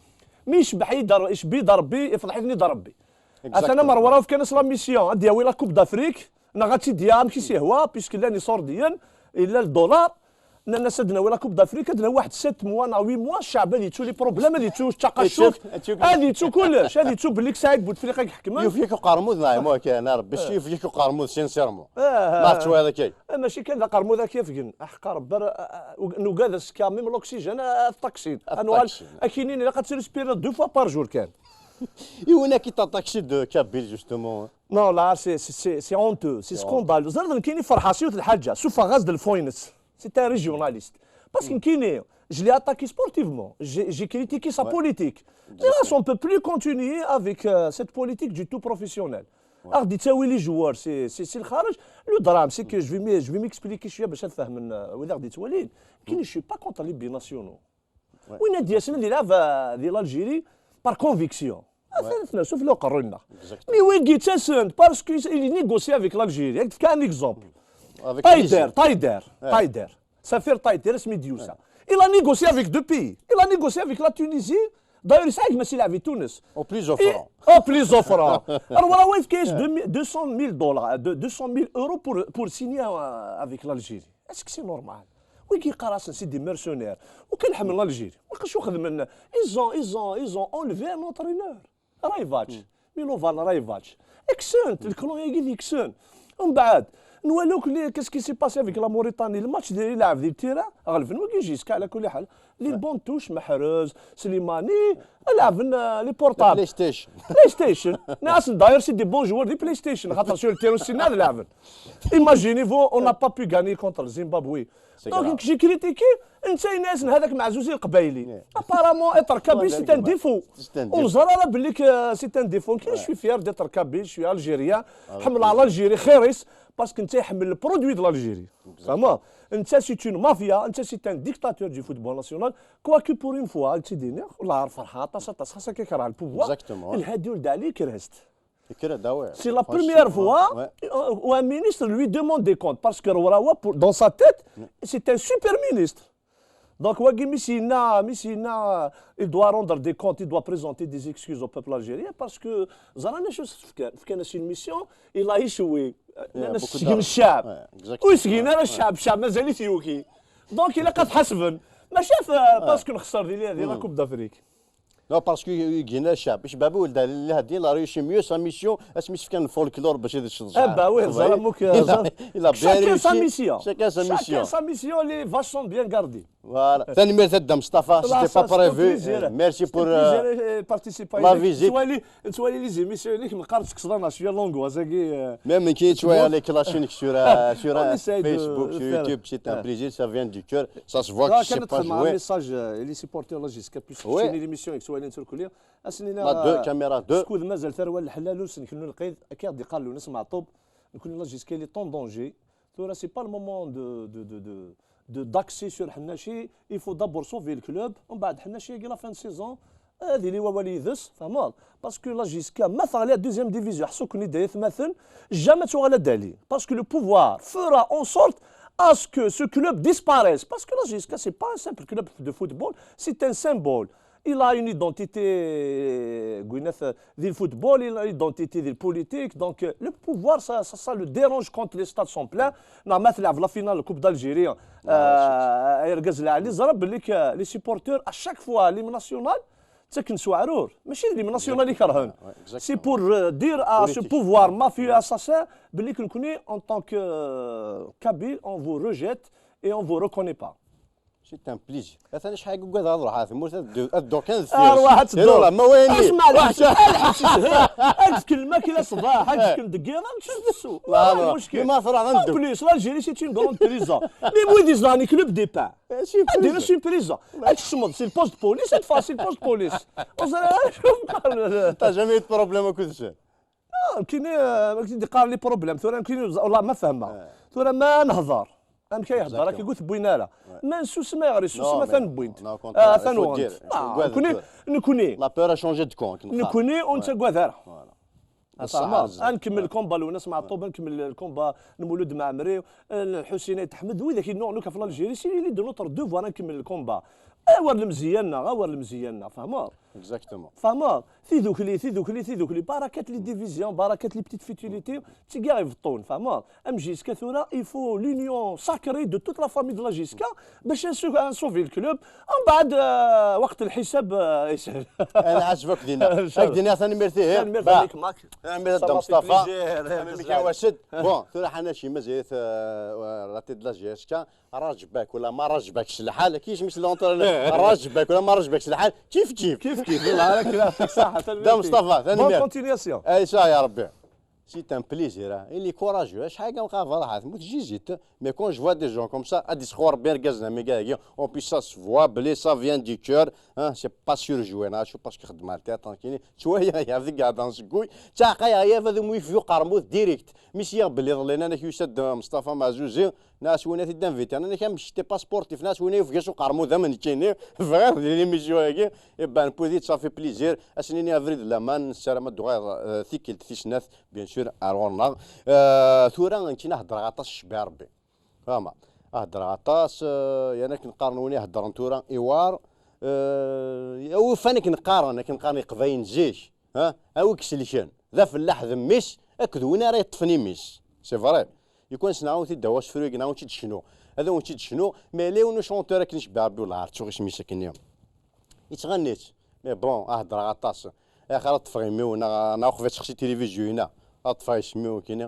مي يشبح يدر، يشبي ضربي، يفضحني ضربي. اثنا مره وراه كان la mission، غادي ياوي la Coupe d'Afrique، انا غادي ديا مشي سي هوا، puisque لاني صورديين، الا الدولار، لان سدنا ولا Coupe d'Afrique، عندنا واحد sept mois نا huit mois، الشعب هذه تو les problèmes، هذه تو التقشف، هذه تو كلش، هذه تو باللي سعيد بوتفليقه يحكم. يوفيك قرمود، نعم، كان ربي يوفيك قرمود، sincèrement. ما عرفتش هذا كاين. ماشي كان ذا قرمود كيف كن، احقر بر، نوقاد سكامي من l'oxygène، الطاكسين. اكينين الا قد تريسبيري deux fois par jour كان. اي وين كي طاكسي دو كابيل justement. Non, là, c'est, c'est, c'est, c'est honteux, c'est scandaleux. زرد كاين فرحة سيوت الحاجة، سوف غاز الفوينس. C'est un régionaliste. Parce que nekkini, je l'ai attaqué sportivement, j'ai j'ai critiqué sa politique. Mais là, on ne peut plus continuer avec euh, cette politique du tout professionnelle. Ar d-ittawi les joueurs, c'est c'est c'est le kharaj. Le drame, c'est que je vais m'y- je vais m'expliquer شوية باش ad-fehmen euh, wid i ɣ-d-ittwalin. Nekkini, je suis pas contre les binationaux. Win ad d-yasen ad ilɛeb euh, di l'Algérie par conviction. Atan tnasuf la uqerruy-nneɣ. Mais wigi ttasen-d parce que il négocie avec l'Algérie. Ad k-fkeɣ un exemple. Taider, Taider, Taider. Safir Taider, asmi d-yusa. Il a négocié avec deux pays. Il a négocié avec la Tunisie. D'ailleurs, yesɛa gma-s ilɛeb i Tunes. Au plus offrant. Au plus offrant. Alors voilà, il a deux cent mille dollars, deux cent mille euros pour, pour signer euh, avec l'Algérie. Est-ce que c'est normal? Wigi yeqqar-asen c'est des mercenaires. Wigi ḥemmlen l'Algérie. Wigi xedmen, ils ont, ils ont, ils ont enlevé un entraîneur. Rayvac. Milovan Rayvac. Kksen-t, le clan-agi d kksen. Umbeɛd, nwala akk les- qu'est-ce qui s'est passé avec la Mauritanie. Le match d ilɛeb di le terrain, ɣelben wigi jusqu'à la kulli ḥal. Les bonnes touches, Mahrez, Slimani, lɛeben euh, les portables. PlayStation. PlayStation. Nniɣ-asen d'ailleurs c'est des bons joueurs de PlayStation. Xaṭer sur le terrain ur ssinen ad lɛeben. Imaginez-vous, on n'a pas pu gagner contre le Zimbabwe. Donc, j'ai critiqué, netta yenna-asen هذاك معزوزي القبايلي. Apparemment, être kabyle, c'est un défaut. Ur ẓer ara belli que c'est un défaut. Je suis fier d'être kabyle, je suis algérien. Ḥemmleɣ l'Algérie, خيريس, parce que netta iḥemmel le produit de l'Algérie. Fehmeḍ? Netta c'est une mafia, netta c'est un dictateur du football national. Quoique pour une fois, ad k-id-iniɣ, la ferḥeɣ aṭas, aṭas, xas akka kerheɣ le pouvoir. Exactement. Lhadi Ould Ali, kerheɣ-t. C'est la première fois euh, où un ministre lui demande des comptes. Parce que Rawa, pour- dans sa tête, c'est un super ministre. Donc, wagi, mi s-yenna, mi s-yenna, il doit rendre des comptes, il doit présenter des excuses au peuple algérien parce que ẓran acu s-fkan. Fkan-as une mission, il a échoué. Nnan-as sgen ccɛeb. Ur yesgin ara ccɛeb, ccɛeb mazal-it yuki. Donc, ilaq ad t-ḥasben. Maca f- parce que nexser di la, di la Coupe d'Afrique. Non, parce que yegina ccɛeb. Icbab Ould Ali, il a réussi mieux sa mission, asmi s-fkan folklore باش ad yecḍeḥ. Ah bah oui, ẓer amek, il a, ẓer- il a bien réussi. Chacun sa mission. Chacun sa mission. Chacun sa mission, les vaches sont bien gardées. Voilà. Tanemmirt a Dda Mustafa, c'était pas prévu. Merci pour euh, la visite. Nettwali les émissions-nnek meqqar tekkseḍ-aneɣ cwiya l'angoisse-agi. Même nekkini ttwaliɣ les clashs-nnek sur euh, sur euh, Facebook, sur YouTube, c'est un plaisir, ça vient du cœur, ça se voit que c'est pas joué. Message euh, les supporters la jusqu'à plus que l'émission-nnek ttwalin turkli. Asen-iniɣ la deux, caméra deux. Skud mazal tarwa n leḥlal ur sen-kennu lqid, akka i ɣ-d-iqqar Lwennas Meɛṭub. Nekkni la jusqu'à il est en danger. Tura, c'est pas le moment de, de, de, de, de, d'axer sur Ḥennaci. Il faut d'abord sauver le club. Umbeɛd Ḥennaci-agi la fin de saison, ad yili wawal yid-s, tfehmeḍ? Parce que la jusqu'à ma teɣli la deuxième division, ḥsu-ken-id ay atmaten, jamais ad tuɣal ad d-tali. Parce que le pouvoir fera en sorte à ce que ce club disparaisse. Parce que la jusqu'à, c'est pas un simple club de football, c'est un symbole. Il a une identité, euh, Gwyneth, euh, dans le football, il a une identité dans la politique. Donc, euh, le pouvoir, ça, ça, ça le dérange quand les stades sont pleins. Normalement, la finale de la Coupe d'Algérie, euh, les supporters, à chaque fois, l'hymne national, c'est qu'une soirée. Mais c'est l'hymne national qui est. C'est pour euh, dire à ce pouvoir mafieux assassin, en tant que euh, Kabyle, on vous rejette et on vous reconnaît pas. C'est un plaisir. Atan acḥal i ugadeɣ ad ruḥeɣ ɣer tmurt ad ddu- ad dduɣ kan deffir. Arwaḥ ad tedduḍ. Yalla, ma wayen. Asma lḥebs, lḥebs yeshel. Ad tkelma kila ṣṣbeḥ, ad tkelm deg yiḍ, ad teččeḍ tessu. Ur muckel. Ma truḥeḍ ad ddu. En plus, l'Algérie, c'est une grande prison. Même wid izedɣen club départ. Ad ddu c'est une prison. Ad tecmeḍ si le poste de police, ad teffɣeḍ si le poste de police. Ur ẓriɣ ara acu meqqar. T'as jamais eu de problème akked-sen? Ah, nekkini, ah, ma k-id-iqqar les problèmes. Tura nekkini, والله ma fehmeɣ. Tura ma nehḍer, amek ay ihedder akka, ur t-wwin ara. Ma nessusem, ayɣer yessusem? Atan wwin-t. Atan wwin-t. Nekkni, nekkni. La peur a changé de camp. Nekkni ur nettagad ara. Ad nkemmel le combat, Lwennas Meɛṭub, ad nkemmel le combat n Mulud Mɛemmri, Lḥusin Ayt Ḥmed, widak yennuɣen akk ɣef l'Algérie, c'est notre devoir ad nkemmel le combat. Awer lemzeyya-nneɣ, awer lemzeyya-nneɣ, tfehmeḍ? Exactement. Tfehmeḍ? Tidukli, tidukli, tidukli. Barakat les divisions, barakat les petites futilités. D tigi i ibeṭṭun, tfehmeḍ? Am JSK tura, il faut l'union sacrée de toute la famille de la JSK باش نسو- نسوفي الكلوب. ومن بعد آه، وقت الحساب آه، يسهل. Ad nɛaseb akk dinna. Ad k-d-iniɣ tanemmirt ihi. Tanemmirt a Dda Mustafa. Amek i wasid? Bon, tura Ḥennaci mazal-it euh, raté de la JSK. Rajbak ولا ما رجبكش الحال, كي يسمي l'entraîneur, Rajbak ولا ما رجبكش الحال, كيف كيف. كيف كيف. والله راك يعطيك الصحة. Dda Mustafa, tanemmirt. Bonne continuation. Ay ça يا ربي. C'est un plaisir, hein. Il est courageux. Acḥal kan qqareɣ ferḥat, tmut j'hésite. Mais quand je vois des gens comme ça, ad isxu Rebbi argaz-nni, amiga-agi, en plus ça se voit, belli ça vient du cœur, hein, c'est pas surjoué, neɣ acu, parce que xeddmeɣ le théâtre, nekkini, ttwaliɣ-yaɣ deg iɛeḍḍen seg wuy, ttɛaqayeɣ-yaɣ ad mu yefk uqermud direct. Mi s-yiɣ belli ḍelli-nni amek yusa-d, euh, Mustafa Maɛzuzi, neɣ s win ad t-id-inviter, neɣ amek c'était pas sportif, neɣ s win yefk-as uqermud am nekkini, bɣiɣ di l'émission-agi, eh ben, newwi-d, ça fait plaisir, ad s-nini abrid n laman, nessaram ad d-tuɣaleḍ, euh, tikkelt tis snat, bien sûr, ar ɣur-neɣ. Euh, tura, nekkini heddreɣ aṭas, cbiɣ Rebbi. Fahma. Heddreɣ aṭas, euh, yerna akken qqaren win iheddren tura, iwar, euh, a wi ufan akken qqaren, akken qqaren Iqbayliyen zik, ha? A wi iselken, d afellaḥ d mmi-s, akked win ara yeṭṭfen imi-s. C'est vrai. Lukan s-nɛawen-t-id d asefru-agi, nɛawen-t-id ccnu. Ad awen-t-id ccnu, mais yella yiwen uchanteur akken icebbeɛ Rebbi, wellah, ar ttuɣ isem-is akken-nni. Yettɣenni-tt. Mais bon, a heddreɣ aṭas. Axir ad ṭṭfeɣ imi-w, neɣ, neɣ uqbel ad texsi tilivizyu-ina. Ad ṭṭfeɣ isem-iw, kini.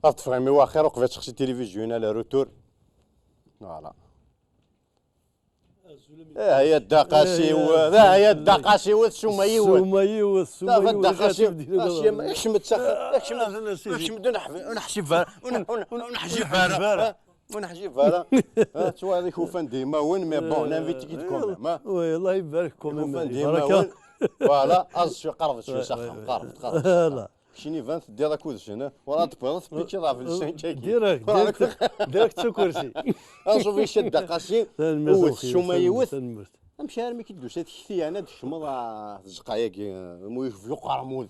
Ad ṭṭfeɣ imi-w, axir uqbel ad texsi tilivizyu-ina, le retour. Voilà. Ah, ya Dda Qasi, ah, ya Dda Qasi, d ssuma yiwet. Ssuma yiwet, ssuma yiwet. Dda Qasi, kcem-d, kcem-d, kcem-d, ur neḥ-, ur neḥ-, ur neḥ-, ur neḥ-, ur neḥ-, ur neḥ-, ur neḥ-, ur neḥ-, ur neḥ-, ur neḥ-, Ur neḥjib ara. Ha, ttwayeḍ ikufan d imawen, mais bon, l'invité-k-id quand même, ha? Oui, Allah ibarak quand même. Ikufan d imawen. Voilà, aẓ cwi, qerreb cwi s axxam, qerreb, qerreb s axxam. Voilà. Keččini iban teddiḍ akked-sen, ha? Wala tewwiḍ, tpikkiḍ ɣef lsan-agi. Direct, direct, direct s ukersi. Anṣuf icad Dda Qasi, tanemmirt, ssuma yiwet. Tanemmirt. Amek armi k-id-tusa tekti-a ad tkecmeḍ ɣer tzeqqa-agi, mu yekfi uqermud?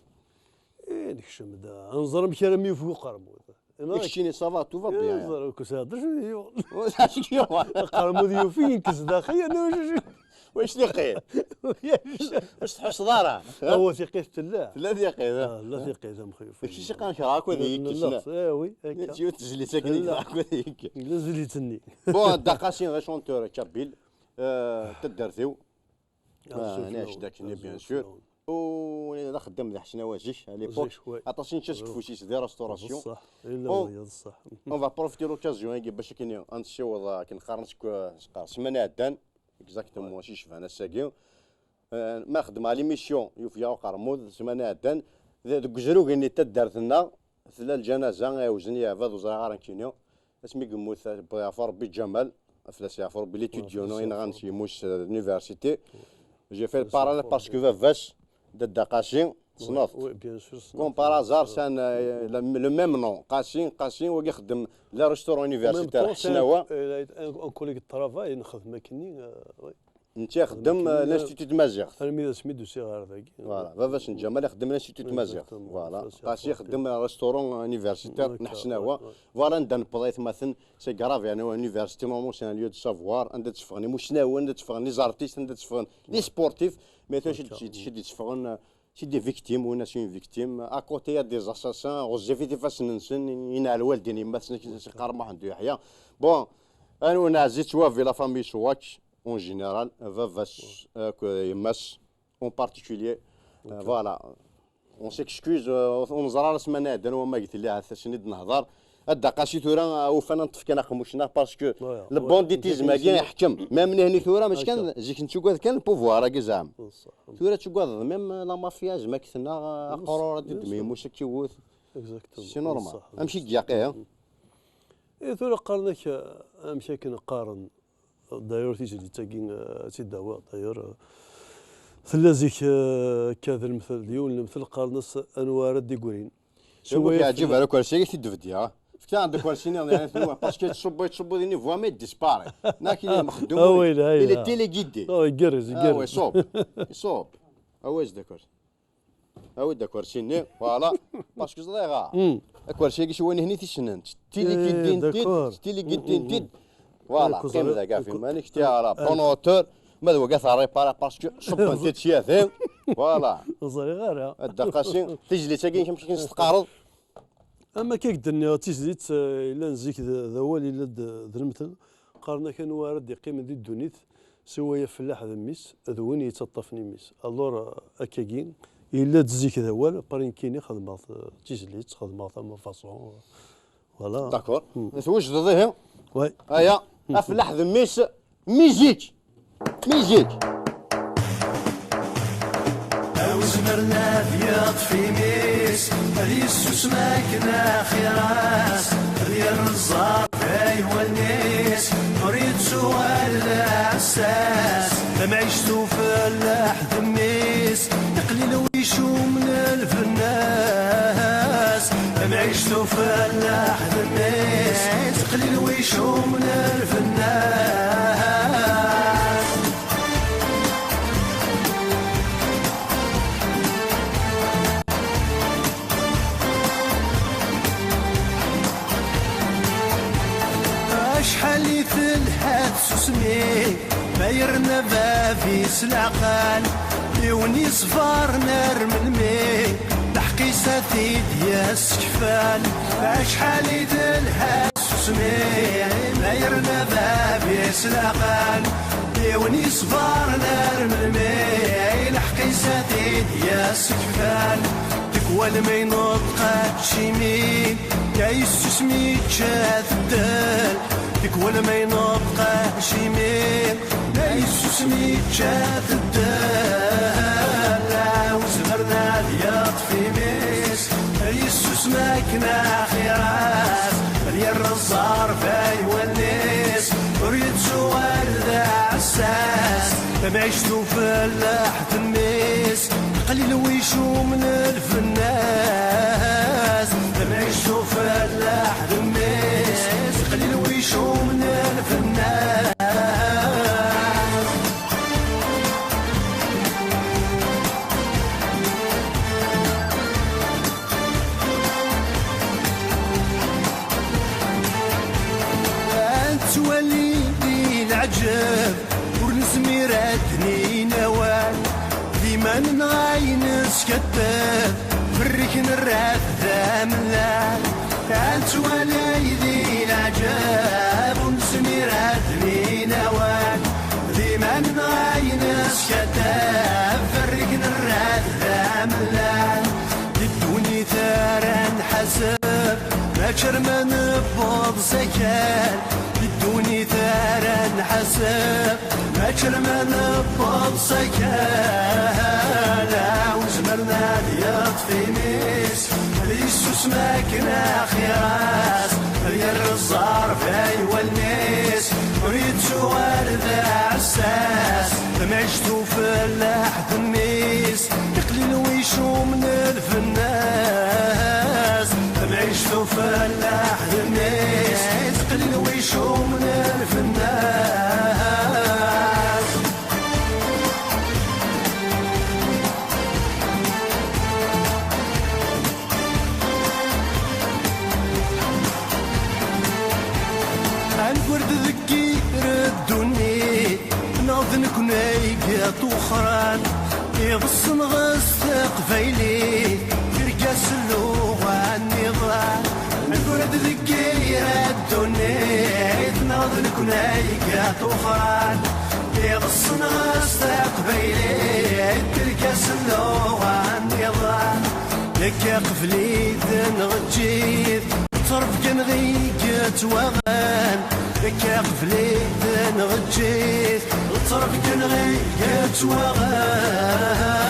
Eh, nekcem-d, ad nẓer amek armi yufeg uqermud. Keččini, ça va, tout va bien. Ẓer, ur k-sɛiḍ acu d yuɣen. Aqermud yufeg, yenkes daxel, yerna ulac acu. Wac tiqit? Ur s-tḥusseḍ ara, ha? Awa, tiqit tella. Tella tiqit, ha? Ah, tella tiqit, a Mexyuf. Kečč i s-iqqaren kra akk ad yekkes, ne? Eh, oui, akka. Yiwet tezlit akken i kra akk ad yekkes. Tella tezlit-nni. Bon, Dda Qasi d achanteur kabyle, euh, taddart-iw. Ah, neɛjed akkenni, bien sûr. U d axeddam d Ḥesnawa zik, à l'époque. Aṭas i nečča seg ufus-is di restauration. Bṣeḥ, illa wayeḍ, ṣṣeḥ. On va profiter l'occasion-agi bac akken ad nessiweḍ, akken qqaren seg, seg ssmana iɛeddan, exactement, acu yecban ass-agi. Eh, ma xeddmeɣ l'émission, yufeg-aɣ uqermud, ssmana iɛeddan, de-, deg uzrug-nni n taddart-nneɣ, tella lǧanaza, iwzen yeɛbad, ur ẓriɣ ara nekkini. Asmi yemmut, wwiɣ ɣef Rebbi Ǧamal, fell-as yeɛfu Rebbi, l'étudiant, i yenɣan s yemma-s, euh, l'université. J'ai fait le parallèle parce que baba-s, Dda Qasi, tessneḍ-t. Oui, oui, bien sûr, ssneɣ-t. Comme par hasard, c'est un, euh, le, le même nom. Qasi, Qasi, wagi ixeddem le restaurant universitaire, Ḥesnawa. En même temps, c'est un, un, un collègue de travail, nxeddem akkenni, euh, oui. Netta ixeddem, euh, l'Institut de Tmaziɣt. Armi d asmi d-usiɣ ɣer dagi. Voilà, baba-s n Ǧamal ixeddem l'Institut de Tmaziɣt. Exactement. Voilà. Qasi ixeddem restaurant universitaire n Ḥesnawa. Voilà, anda newweḍ aytmaten, c'est grave, yeɛni, université, normalement, c'est un lieu de savoir, anda tteffɣen imusnawen, anda tteffɣen les artistes, anda tteffɣen les sportifs, mais tura cid, cid, cid yetteffɣen, euh, c'est des victimes, winna c'est une victime. À côté, il y a des assassins, ɣezzifit ifassen-nsen, yenɛel walden yemma-tsen, akken i s-iqqar Muḥend Uyeḥya. Bon, anwa neɛzi ttwabi la famille Souac, en général, baba-s, euh, que yemma-s, en particulier. Euh, voilà. On s'excuse, euh, ur neẓra ara ssmana iɛeddan wamma g telli ahat ass-nni d-nehḍer. A Dda Qasi tura, euh, ufan ad neṭṭef kan aqemmuc-nneɣ, parce que le banditisme-agi iḥkem. Même nehni tura, mačči kan zik nettugad kan le pouvoir-agi zeɛma. Tura tugadeḍ même la mafia, zeɛma k-tenna, euh, aqrur ad d-iddem yemma-s ad k-iwwet. Exactement. C'est normal. Amek i yaqi, hein? Eh, tura qqaren-ak, euh, amek akken qqaren, D'ailleurs, tizlit-agi, euh, ad tt-id-awiɣ, d'ailleurs, euh, tella zik, euh, akka d lemtel, d yiwen lemtel, qqaren-as anwa ara d-iggrin. Ur yeɛǧib ara ukersi-agi, t-id-bdiɣ. Fkiɣ-d akersi-nni, yeɛni, parce que yettṣubbu, yettṣubbu, il ne voit mais disparaît. Nak, il est mexdum, il est téléguidé. Ah, igerrez, igerrez. Ah, ouais, iṣub. Iṣub. Ah, ouais, d'accord. Awi-d akersi-nni, voilà. Parce que ẓriɣ, ah, akersi-agi s wani hni tisnent. Tili giddin-t-id, tili giddin-t-id. Voilà, qqim da, gafi, manik ti ara, bon auteur, ma d waga ta réparer, parce que ṣubbent-id syatin. Voilà. Ur ẓriɣ ara. A Dda Qasi, tizlit-agi, amek i s-teqqareḍ? Am akka i k-d-nniɣ, d tizlit, eh, yellan zik d, d awal, yella d, d lemtel. Qqaren-ak anwa ara d-iqqimen di ddunit, siwa afellaḥ d mmi-s, d win yettaṭṭafen imi-s. Alors, eh, akkagi, yella-d zik d awal, après nekkini xedmeɣ t-, tizlit, xedmeɣ-t à ma façon, eh, voilà. D'accord. Twejdeḍ ihi? Ouais. Aya, afellaḥ d mmi-s, musique! Musique! Zemren ad yeṭṭef imi-s, ad yessusem akken axir-as, ad yerr ẓẓerf ay wallen-is, ur yettuɣal d aɛessas. Tamɛict ufellaḥ d mmi-s, iqlil wi cumen lbennas. Tamɛict ufellaḥ d mmi-s, iqlil wi cumen lbennas. Acḥal i telha tsusmi, ma yerna bab-is leɛqel, yiwen yeṣbaren ar melmi, lḥeqq-is ad t-id-yas kfan. Acḥal i telha tsusmi, ma yerna bab-is leɛqel, yiwen yeṣbaren ar melmi, lḥeqq-is ad t-id-yas kfan. Tikwal ma ineṭq acimi, ya yessusmi yečča-t ddel. Tikwal ma ineṭq acimi, ya yessusmi yečča-t ddel. Ur zemren ad yeṭṭef imi-s, yessusem akken axir-as, ad yerr ẓẓerf ay wallen-is, ur yettuɣal d aɛessas. Tamɛict ufellaḥ d mmi-s, qlil wi cumen lfennas. Tamɛict ufellaḥ d mmi-s, qlil wi cumen lfennas. Ad twali di leɛǧeb, ur nezmir ad d-nini awal. D iman-nneɣ ay neskaddeb, berrik nerra-t d amellal. Ad twali di leɛǧeb, ur nezmir ad d-nini awal. D iman-nneɣ ay neskaddeb, berrik nerra-t d amellal. Di ddunit ara nḥaseb, mačči arma newweḍ s akal. Di ddunit ara nḥaseb, mačči arma newweḍ s akal. Ur zemren ad yeṭṭef imi-s, ad yessusem akken axir-as, ad yerr ẓẓerf ay wallen-is, ur yettuɣal d aɛessas. Tamɛict ufellaḥ d mmi-s, iqlil wi cumen lfennas. Tamɛict ufellaḥ d mmi-s, iqlil wi cumen lfennas. Ad negred deg yir ddunit, neɣ d nekkni ay yeṭṭuxran, iḍes-nneɣ s teqbaylit, tirga s lluɣa nniḍen. Ad negred deg yir ddunit, neɣ d nekkni ay yeṭṭuxran, iḍes-nneɣ s teqbaylit, tirga s lluɣa nniḍen. Akka qbel-it neɣ eǧǧ-it, ṭṭerf kan ɣi yettwaɣan. Akka qbel-it neɣ eǧǧ-it, ṭṭerf kan ɣi yettwaɣan.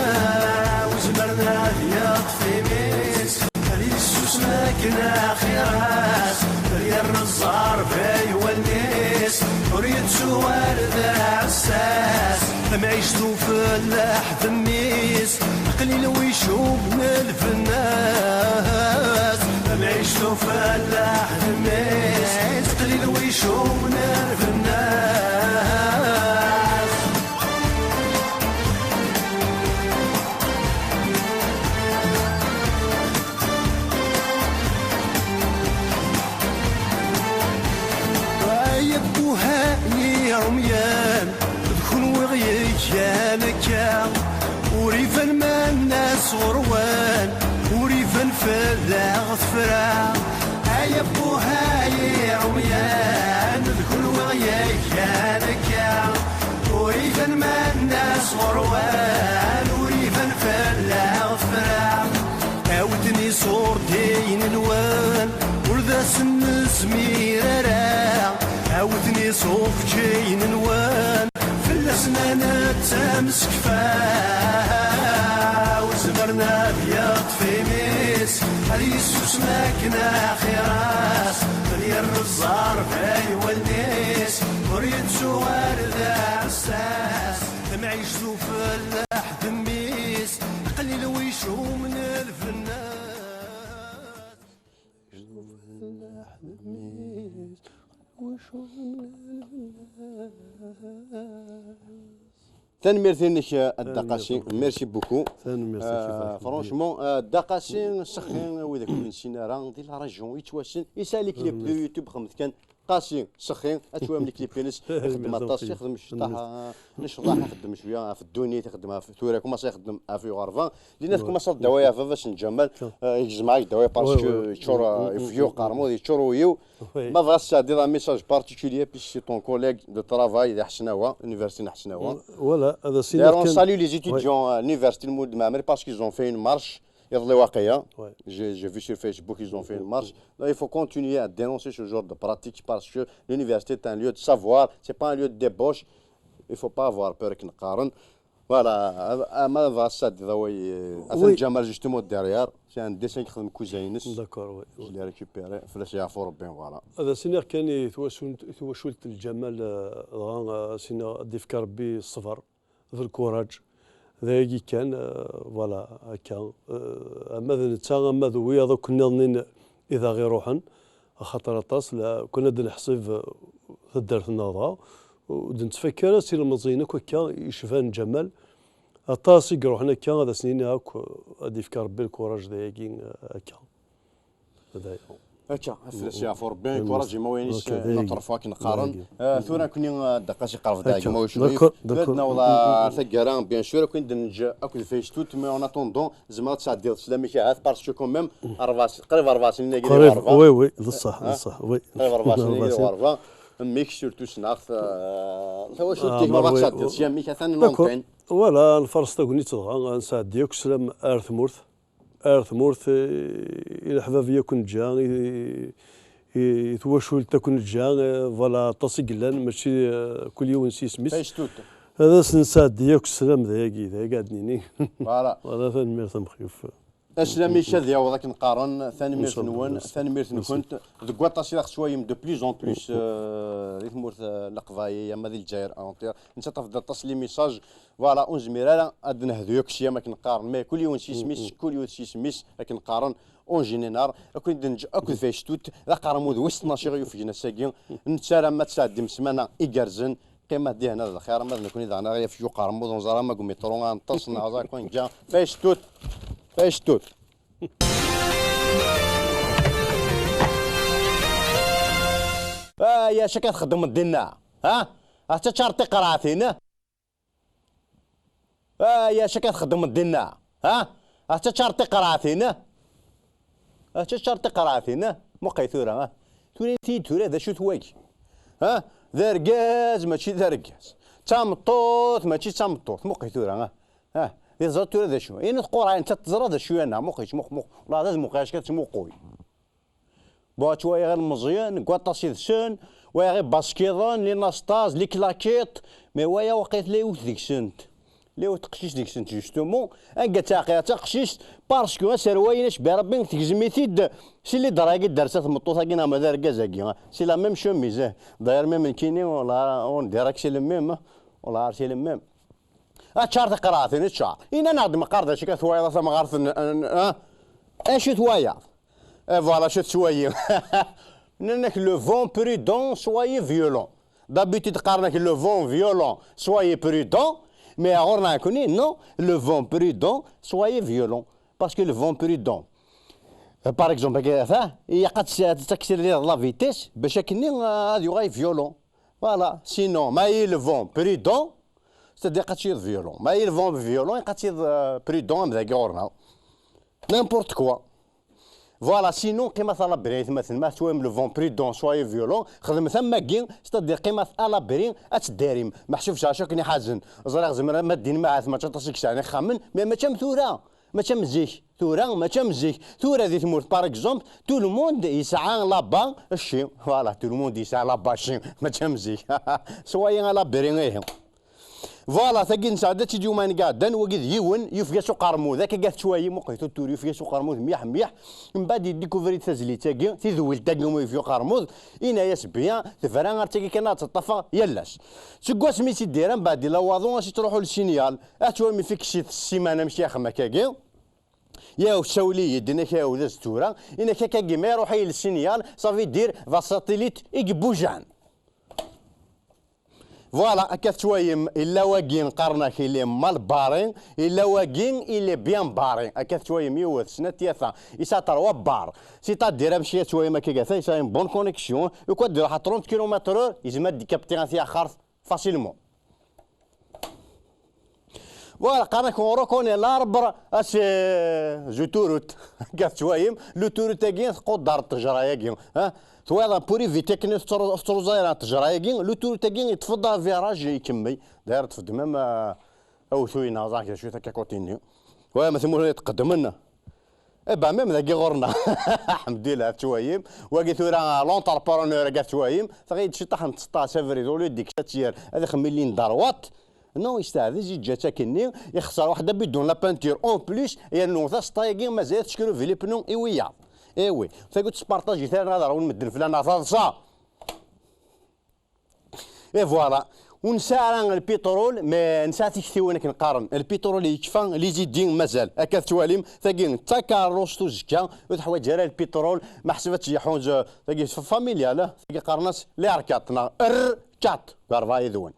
Ur zemren ad yeṭṭef imi-s, ad yessusem akken axir-as, ad yerr ẓẓerf ay wallen-is, ur yettuɣal d aɛessas. Tamɛict ufellaḥ d mmi-s, qlil wi cumen lfennas. Tamɛict ufellaḥ d mmi-s, qlil wi cumen lfennas. Ay abbuh ay iɛumyan, d kunwi ɣ-yeggan akka. Ur iban manna s ɣur-wen, ur iban fell-aɣ tefra. Ay abbuh ay iɛumyan, d kunwi ɣ-yeggan akka. Ur iban manna s ɣur-wen, ur iban fell-aɣ tefra. Awten iṣurdiyen-nwen, ur d asen-nezmir ara. Awten iṣufkiyen-nwen, fell-asen ad nettemsekfa. Yessusem akken axir-as, yerr ẓẓerf ay wallen-is, ur yettuɣal d aɛessas. Tamɛict ufellaḥ d mmi-s, qlil wicum n lfennas. Ufellaḥ d mmi-s, wicum n lfennas. Tanemmirt-inek, a Dda Qasi. Merci beaucoup. Tanemmirt-ik, euh, franchement, euh, Dda Qasi, sexi, wid akk ur nessin ara, di la région, yettwassen, yesɛa les clips de YouTube, xedmet kan Qasi, sexi, ad twalem les clips-ines, ixeddem aṭas, ixeddem cṭaḥ, euh, n ccḍeḥ, ixeddem cwiya ɣef ddunit, ixeddem ɣef tura, commence ixeddem ɣef uɣerba. Dinna tkumaṣ ad ddawayeɣ baba-s n Ǧamal, euh, yegzem-ak ddawayeɣ parce que yeččur, euh, ifeg uqermud, yeččur uyiw. Ma bɣiɣ ad tesɛeddiḍ un message particulier, puisque c'est ton collègue de travail di Ḥesnawa, université n Ḥesnawa. Voilà, ad as-iniɣ kan. D'ailleurs, on salue les étudiants à l'université Lmulud Mɛemmri parce qu'ils ont fait une marche iḍelli waqila. J'ai, j'ai vu sur Facebook, ils ont fait une marche. Donc, il faut continuer à dénoncer ce genre de pratique parce que l'université est un lieu de savoir, c'est pas un lieu de débauche. Il faut pas avoir peur akken qqaren. Voilà, ama bɣa ad tesɛeddiḍ away, euh, atan Ǧamal justement derrière, c'est un dessin yexdem kuza-ines. D'accord, oui. Je l'ai récupéré, fell-as yeɛfu Rebbi, voilà. Ad as-iniɣ kan i twacult, twacult n Ǧamal, euh, dɣa, euh, ad as-iniɣ ad d-ifk Rebbi ṣṣber d lkuraǧ. D ayagi kan, euh, voilà, akka. Euh, ama d netta, ama d wiyaḍ akk nniḍen i d aɣ-iruḥen, axaṭer aṭas, la, kun ad d-neḥsib, euh, taddart-nneɣ dɣa, ur d-nettfakka ara s ilmeẓyen akk akka yecban Ǧamal, aṭas i iruḥen akka, ad asen-iniɣ akk, euh, ad d-ifk Rebbi lkuraǧ d ayagi, euh, akka. Akka, fell-as yeɛfu Rebbi, kuraǧ imawayen-is, neṭref akken qqaren. Ah, tura nekkni, ah, Dda Qasi qerreb-d ɣer gma-w cwiṭ. Tura ad naweḍ ɣer taggara, bien sûr, akken d-neǧǧ akked Faystut, mais en attendant, tzemreḍ ad tesɛeddiḍ sslam-ik ahat, parce que quand même, rebɛa s-, qrib rebɛa snin-agi di ɣerba. Oui, oui, d ṣṣeḥ, d ṣṣeḥ, oui. Qrib rebɛa snin-agi di ɣerba. Mmi-k surtout ssneɣ-t, ah, tawacult-ik, ma bɣa ad tesɛeddiḍ sya, mmi-k atan l'antenne. Voilà, nfaṛes tagnit dɣa, ad nesɛeddi akk sslam ar tmurt. Ar tmurt, eh, i leḥbab i akk neǧǧa, i, i, i twacult akk neǧǧa, eh, voilà, aṭas i yellan, mačči, eh, kul yiwen s yisem-is. Ad as-nesɛeddi akk sslam d ayagi, d ayagi ad d-nini. Voilà. Voilà, tanemmirt a Mexyuf. Aslam-ik ad yaweḍ akken qqaren, tanemmirt-nwen, tanemmirt-nkent. Deg waṭas i aɣ-tettwalem de plus en plus, euh, di tmurt, euh, n Leqbayel, ama di Lezzayer entière. Netta tafeḍ aṭas les messages. Voilà, ur nezmir ara ad d-nehdu akk sya, ma akken qqaren, mais kul yiwen s yisem-is, kul yiwet s yisem-is, akken qqaren, en général, akken d-neǧǧ akked Faystut, d aqermud wis tnac i ɣ-yufgen ass-agi. Nettarra ma ad tesɛeddim ssmana igerrzen, qqimet dihna d lxir, ama d nekkni daɣen ad ɣ-yafeg uqermud, ur neẓri ma deg umiṭru ad neṭṭes, neɣ aẓ-, akk neǧǧa. Faystut! Faystut! Ay, acu akka txeddmeḍ dinna? Ha? Ad teččareḍ tiqerɛatin, eh? Ay, acu akka txeddmeḍ dinna? Ha? Ad teččareḍ tiqerɛatin, eh? Ad teččareḍ tiqerɛatin, eh? Muqel tura, ha? Tura-yi-d tura d acu-t wagi? Ha? D argaz, mačči d argaz. D tameṭṭut, mačči d tameṭṭut. Muqel tura, ha? Ha? Yeẓra tura d acu? Ini tqurɛin, netta teẓra d acu yana. Muqel, muq, muq. Wala d muqel, acu akka tettmuqul? Bon, ad twayeɣ ilmeẓyen, deg waṭas yid-sen, wayeɣ ibaskiḍen, les nastas, les claquettes, mais wayeɣ waqila tella yiwet deg-sent. Tella yiwet teqcict deg-sent, justement, anga ttaɛqiɣ d taqcict, parce que aserwal-ines, bi Rebbi, tegzem-it-id, si les draps-agi d-tersa tmeṭṭut-agi neɣ ma d argaz-agi, c'est la même chemise, eh. D'ailleurs, même nekkini, wala, on dirait que c'est le même, eh. Wala, c'est le même. Ad teččar tiqerɛatin, ad teččar. Ini-aneɣ-d meqqar d acu akka twayeḍ a tamɣart n, n, ah? Acu twayeḍ? Eh, voilà, acu tettwali. Nnan-ak, le vent prudent, soyez violent. D'habitude, qqaren-ak, le vent violent, soyez prudent. Mais ɣur-neɣ nekkni, non, le vent prudent, soyez violent. Parce que le vent prudent, euh, par exemple, ata, ilaq ad tt-, ad taksiliḍ la vitesse, bac akkenni, euh, ad yuɣal violent. Voilà. Sinon, ma yili le vent prudent, c'est-à-dire ad tiliḍ violent. Ma yili le vent violent, ad tiliḍ, euh, prudent, am dagi ɣur-neɣ. N'importe quoi. Voilà, sinon, qqimet à l'abri, aytmaten, ma tettwalim le vent prudent, soyez violent, xedmet am wagi, c'est-à-dire qqimet à l'abri, ad teddarim. Meḥsub sɛiɣ acu akken iḥazen. Ẓriɣ zemren ma ddin ma ahat mačči aṭas i yesɛan ixxamen, mais mačči am tura, mačči am zik. Tura, mačči am zik. Tura di tmurt, par exemple, tout le monde yesɛa là-bas cci. Voilà, tout le monde yesɛa là-bas cci. Mačči am zik. Soyez à l'abri, ihi. Voilà, tagi nesɛedda-tt-id yuman iɛeddan, wagi d yiwen, yufeg-as uqermud, akka gat ttwayim uqehtu tura, yufeg-as uqermud myaḥ myaḥ, mbaɛd yedikuvri-d tazlit-agi, tidwilt-agi umi yufeg uqermud, yenna-yas bien, tebra ar tagi kan ad teṭṭafeɣ yal ass. Seg wasmi i tt-id-ira, mbaɛd ila waḍu, as ittruḥu lsinyal, ad ttwayim ifik si ssiman amek yaxem akkagi, yaw sawel-iyi-d, inak yaw d as tura, inak akkagi ma iruḥ-iyi lsinyal, ça veut dire d asatilit i ibujan. Voilà, akka tettwayim, illa wagi qqaren-ak il est mal barré, illa wagi il est bien barré. Akka tettwayim yiwet, snat, tlata, yesɛa trois barres. C'est-à-dire, amek i tettwayim akka gata, yesɛa une bonne connexion, u quoi d-iruḥ à trente kilomètres heure, yezmer ad d-ikapti at yaxart facilement. Voilà, qqaren-ak on reconnaît l'arbre à ses autoroutes. Akka tettwayim, l'autoroute-agi tquddar ttejra-agi. Ha? Twayeḍ, pour éviter akken ur tettru-, ur tettruẓ ara ttejra-agi, l'autoroute-agi yeṭṭef-d aviraj ikemmel. D'ailleurs, teṭṭef-d même, euh, awtu-ines, ẓer kra cwiṭ akka côté-nni. Wa, ma timura yetqeddmen. Eh ben, même dagi ɣur-neɣ. Ḥemdillah, tettwayim. Wagi tura, l'entrepreneur, akka tettwayim. Tɣidd ciṭaḥ n tseṭṭa, c'est vrai, au lieu d-ikkes ad tt-yerr, ad ixemmem ligne droite. Non, yesteɛdez, yeǧǧa-tt akkenni, ixṣer waḥda bidon la peinture. En plus, yernu taseṭṭa-agi mazal tettcruvi les pneus i wiyaḍ. Eh oui, tagi ur tespartajit ara ad ṛwun medden fell-aneɣ taḍsa. Et voilà. Ur nesɛi ara lpiṭrul, mais nesɛa tiktiwin akken qqaren. Lpiṭrul yekfa, les idées mazal. Akka tettwalim, tagi d takeṛṛust uzekka, ur teḥwaǧ ara lpiṭrul, meḥsub ad tt-yeḥuz, tagi f-, familial, eh? Tagi qqaren-as les R quatre, neɣ R quatre, deg rebɛa yid-wen.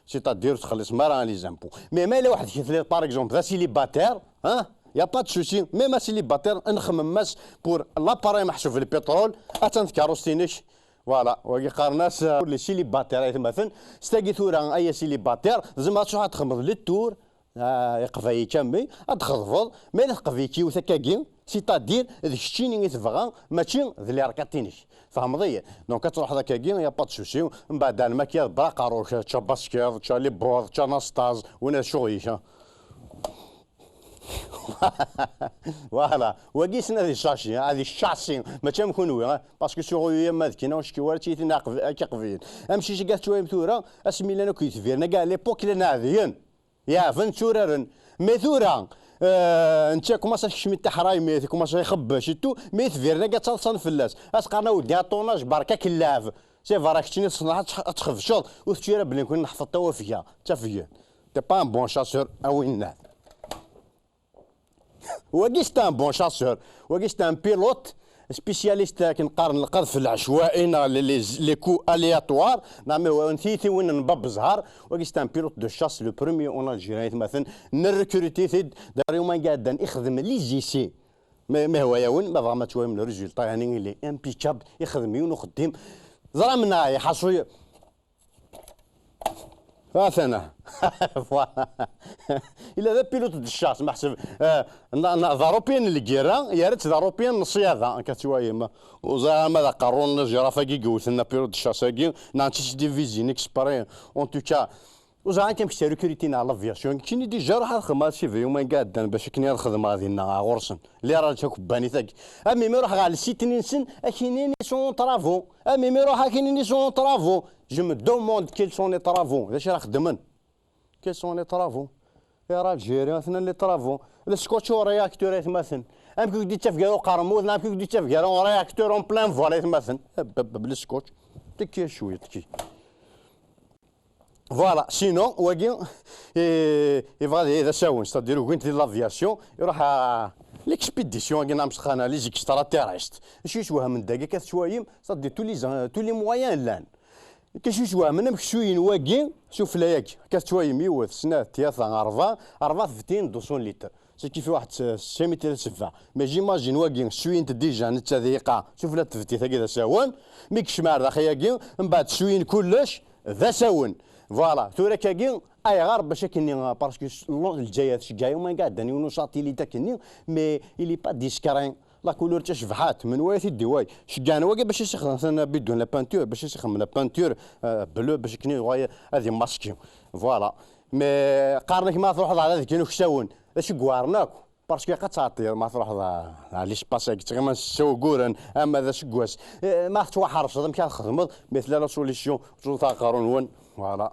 C'est-à-dire, ur txelliṣem ara les impôts. Mais ma yella waḥed ki telliḍ, par exemple, d acélibataire, hein? Y a pas de souci. Même acélibataire, nxemmem-as pour l'appareil meḥsub lpiṭrul, attan tkeṛṛust-inek. Voilà, wagi qqaren-as, euh, les célibataires, aytmaten. S tagi tura, ay acélibataire, tzemreḍ ad truḥeḍ ad txedmeḍ le tour, ah, iqbayel kammi, ad txedmeḍ, ma yella teqbayel yiwet akkagi, c'est-à-dire, d keččini i tebɣa, mačči d les R quatre-inek. Tfehmeḍ-iyi? Donc, ad truḥeḍ akkagi, y a pas de souci. Mbeɛd, alma akka, ḍebber aqerru-k, čča baskiḍ, čča libbuḍ, čča anastaz, win ad cuɣ-ik, ha? Voilà. Wagi ssna di ccasi, ha, di ccasi. Mačči am kunwi, ha? Parce que suɣuyu yamma d kina, ucki wara tt-yitin aqb-, ak iqbiyen. Amcic i tettwayim tura, asmi llan akk yetbiren, akka à l'époque llan ɛedyen. Yeɛben tturaren. Mais tura, euh, netta kumaṣ ad kecmi taḥraymi, kumaṣ ixebbec et tout, mais yetbiren akka ttaḍsan fell-as. As qqaren a weddi aṭunaj, berka-k lleɛb. C'est vrai, keččini tessneḍ ad tx-, ad txebceḍ, ur tečči ara belli nekni neḥfeḍ tawafga, tafgen. T'es pas un bon chasseur, a winna. Wagi c'est un bon chasseur. Wagi c'est un pilote spécialiste akken qqaren lqadf lɛecwa'i neɣ les, les, les coups aléatoires. Neɣ ma hwa tiyitiwin n bab zzhar. Wagi c'est un pilote de chasse, le premier en Algérie, aytmaten. Nrecruti-t-id, d'ailleurs, yuma iɛeddan ixdem les essais. Ma, ma hwa yawen, ma bɣam ad twayem le résultat, yani, il est impeccable, ixdem yiwen uxeddim. Ẓram neɣ iḥaṣu. Atan. Voilà. Ila d apilote de chasse, meḥseb, eh, na, na, d arupiyen n lgirra, yerra-tt d arupiyen n ṣṣyada, akka tettwayem. Ur ẓriɣ ama d aqerru n lejraf-agi yewten apilote de chasse-agi, neɣ d tisdivizi n exprès, en tout cas. Ur ẓriɣ amek terukriti neɣ l'aviation. Keččini déjà ruḥ ad xedmeɣ civil, yuma iɛeddan bac akken ad xedmeɣ dinna ɣer ɣur-sen. Lliɣ rǧu akebbanit-agi. A mimi ruḥ ɣer le site-nni-nsen, ad k-inin ils sont en travaux. A mimi ruḥ ad k-inin ils sont en travaux. Je me demande quels sont les travaux. D acu ara xeddmen? Quels sont les travaux? Ar Algérie, atnan les travaux. Le scotch au réacteur, aytmaten. Amek i k-d-ittaf gar uqermud, neɣ amek i k-d-ittaf gar un réacteur en plein vol, aytmaten. Hab, hab, hab, le scotch. Tekki cwiṭ, tekki. Voilà, sinon, wagi, eh, yebɣa d, d asawen, c'est-à-dire, ugin di l'aviation, iruḥ à l'expédition, agi, neɣ amsexan, les extraterrestres. Acu yeswehmen dagi, akka tettwayim, c'est-à-dire, tous les, tous les moyens llan. Acu yeswehmen, amek suyin wagi, sufella-agi, akka tettwayim, yiwet, snat, tlata, rebɛa, rebɛa tebtin deux cents litres. C'est qui fait واحد س-، cinq mètres سبعة. Mais j'imagine wagi, suyin-t déjà, netta d iqa, sufella tebtit-agi d asawen, mi yekcem ar daxel-agi, mbeɛd suyin kullec, d asawen. Voilà, tura kagi, ayɣer bac akken-nni, parce que s-, lo-, Lezzayer tceggeɛ yuma iɛeddan yiwen usatilit akken-nni, mais il est pas discret. La couleur d tacebḥant, menwa i t-id-iway? Ceggɛen wagi bac i s-ixdem atan bidon la peinture, bac i s-ixdem la peinture, euh, bleu, bac akken yuɣal ad imaski. Voilà. Mais qqaren-ak ma truḥeḍ ɣer ad gen uksawen, d acu i iweɛren akk? Parce que ad tɛeṭṭiḍ ma truḥeḍ ɣer, ɣer l'espace-agi, ttɣiman s wuguren, ama d aseggas. Eh, ma tettwaḥerceḍ, amek ara txedmeḍ? Mi tella la solution, ẓẓulet aqerru-nwen. Voilà.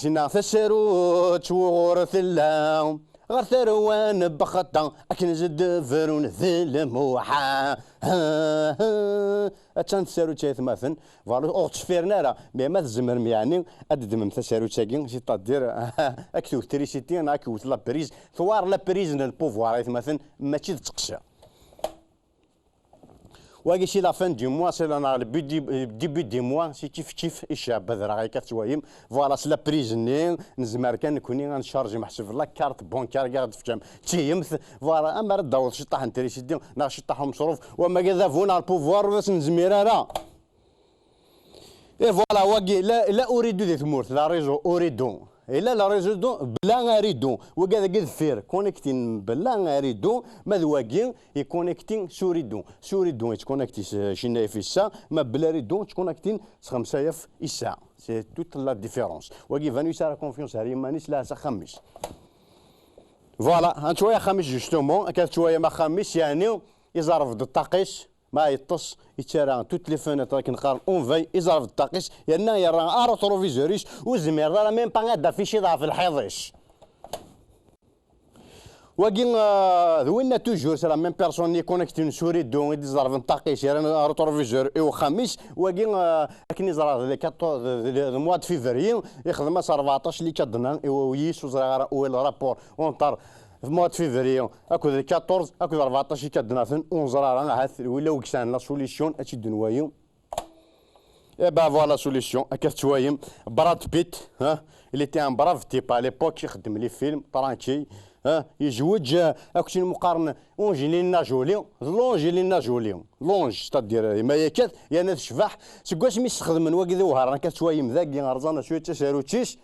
sinna tasarut wuɣur tella, ɣer tarwa n Bexṭa, akken zedbrun d lmuḥa. Attan tasarut ay atmaten, voilà, ur ɣ-ttceffiren ara, mais ma tzemrem yeɛni ad d-ddmem tasarut-agi, c'est-à-dire, ad k-tewwet trisiti neɣ ad k-tewwet la prise, tewɛer la prise n le pouvoir ay atmaten, mačči d tteqsa. Wagi si la fin du mois, si la neɣ le bu-, début du mois, si kif kif icab ad raɣ akka tettwayem. Voilà, s la prise-nni nezmer kan nekni ad ncharge meḥseb la carte bancaire i aɣ-d-tefkam d tiyemt. Voilà, amar ad d-taweḍ ciṭṭaḥ n trisiti neɣ ciṭṭaḥ umeṣruf, wamma d abu neɣ le pouvoir ur as-nezmir ara. Et voilà, wagi, la, la uridu di tmurt, la réseau uridu. Et la, la réseau do, bla aridu. Wagi dagi deffir, connecté bla aridu, ma d wagi, i connecté s uridu. S uridu, i connecté s, cinna yaf issa, ma bla aridu, i connecté s xemsa yaf issa. C'est toute la différence. Wagi, banu yesɛa confiance, ar yiman-is, la s axxam-is. Voilà, ad nettwaya axxam-is, justement, akka tettwayam axxam-is, yeɛni, iẓerreb-d ṭṭaq-is, ma yeṭṭes, yettarra toutes les fenêtres akken qqaren en V, iẓerreb ṭṭaq-is, yerna yerra arétroviseur-is, ur tezmireḍ ara même pas ad d-afficiḍ ɣef lḥiḍ-is. Wagi, euh, d winna toujours, c'est la même personne i connecté s uridu, i d-iẓerrben ṭṭaq-is, yerran arétroviseur i uxxam-is. Wagi, euh, akken i ẓriɣ, d le quatorze, d, d, d mois de février, ixdem-as rbeɛṭac les cadenas i wawis, ur ẓriɣ ara où est le rapport entre mois de février akked le quatorze akked rbeɛṭac i cadenas-ten, ur neẓri ara, ahat willa ur yesɛan la solution, ad tt-id-nwayi. Eh ben voilà la solution, akka tettwayem. Brad Pitt, hein, il était un brave type à l'époque, ixeddem les films, tranquille, hein, yezweǧ, euh, akked tin meqqaren Angelina Jolie, d l'Angelina Jolie, l'ange, c'est-à-dire, euh, ma yakat, yerna tecbeḥ, seg wasmi i s-xedmen wagi d iwehran, akka tettwayem dagi, rẓan acu i d tasarut-is,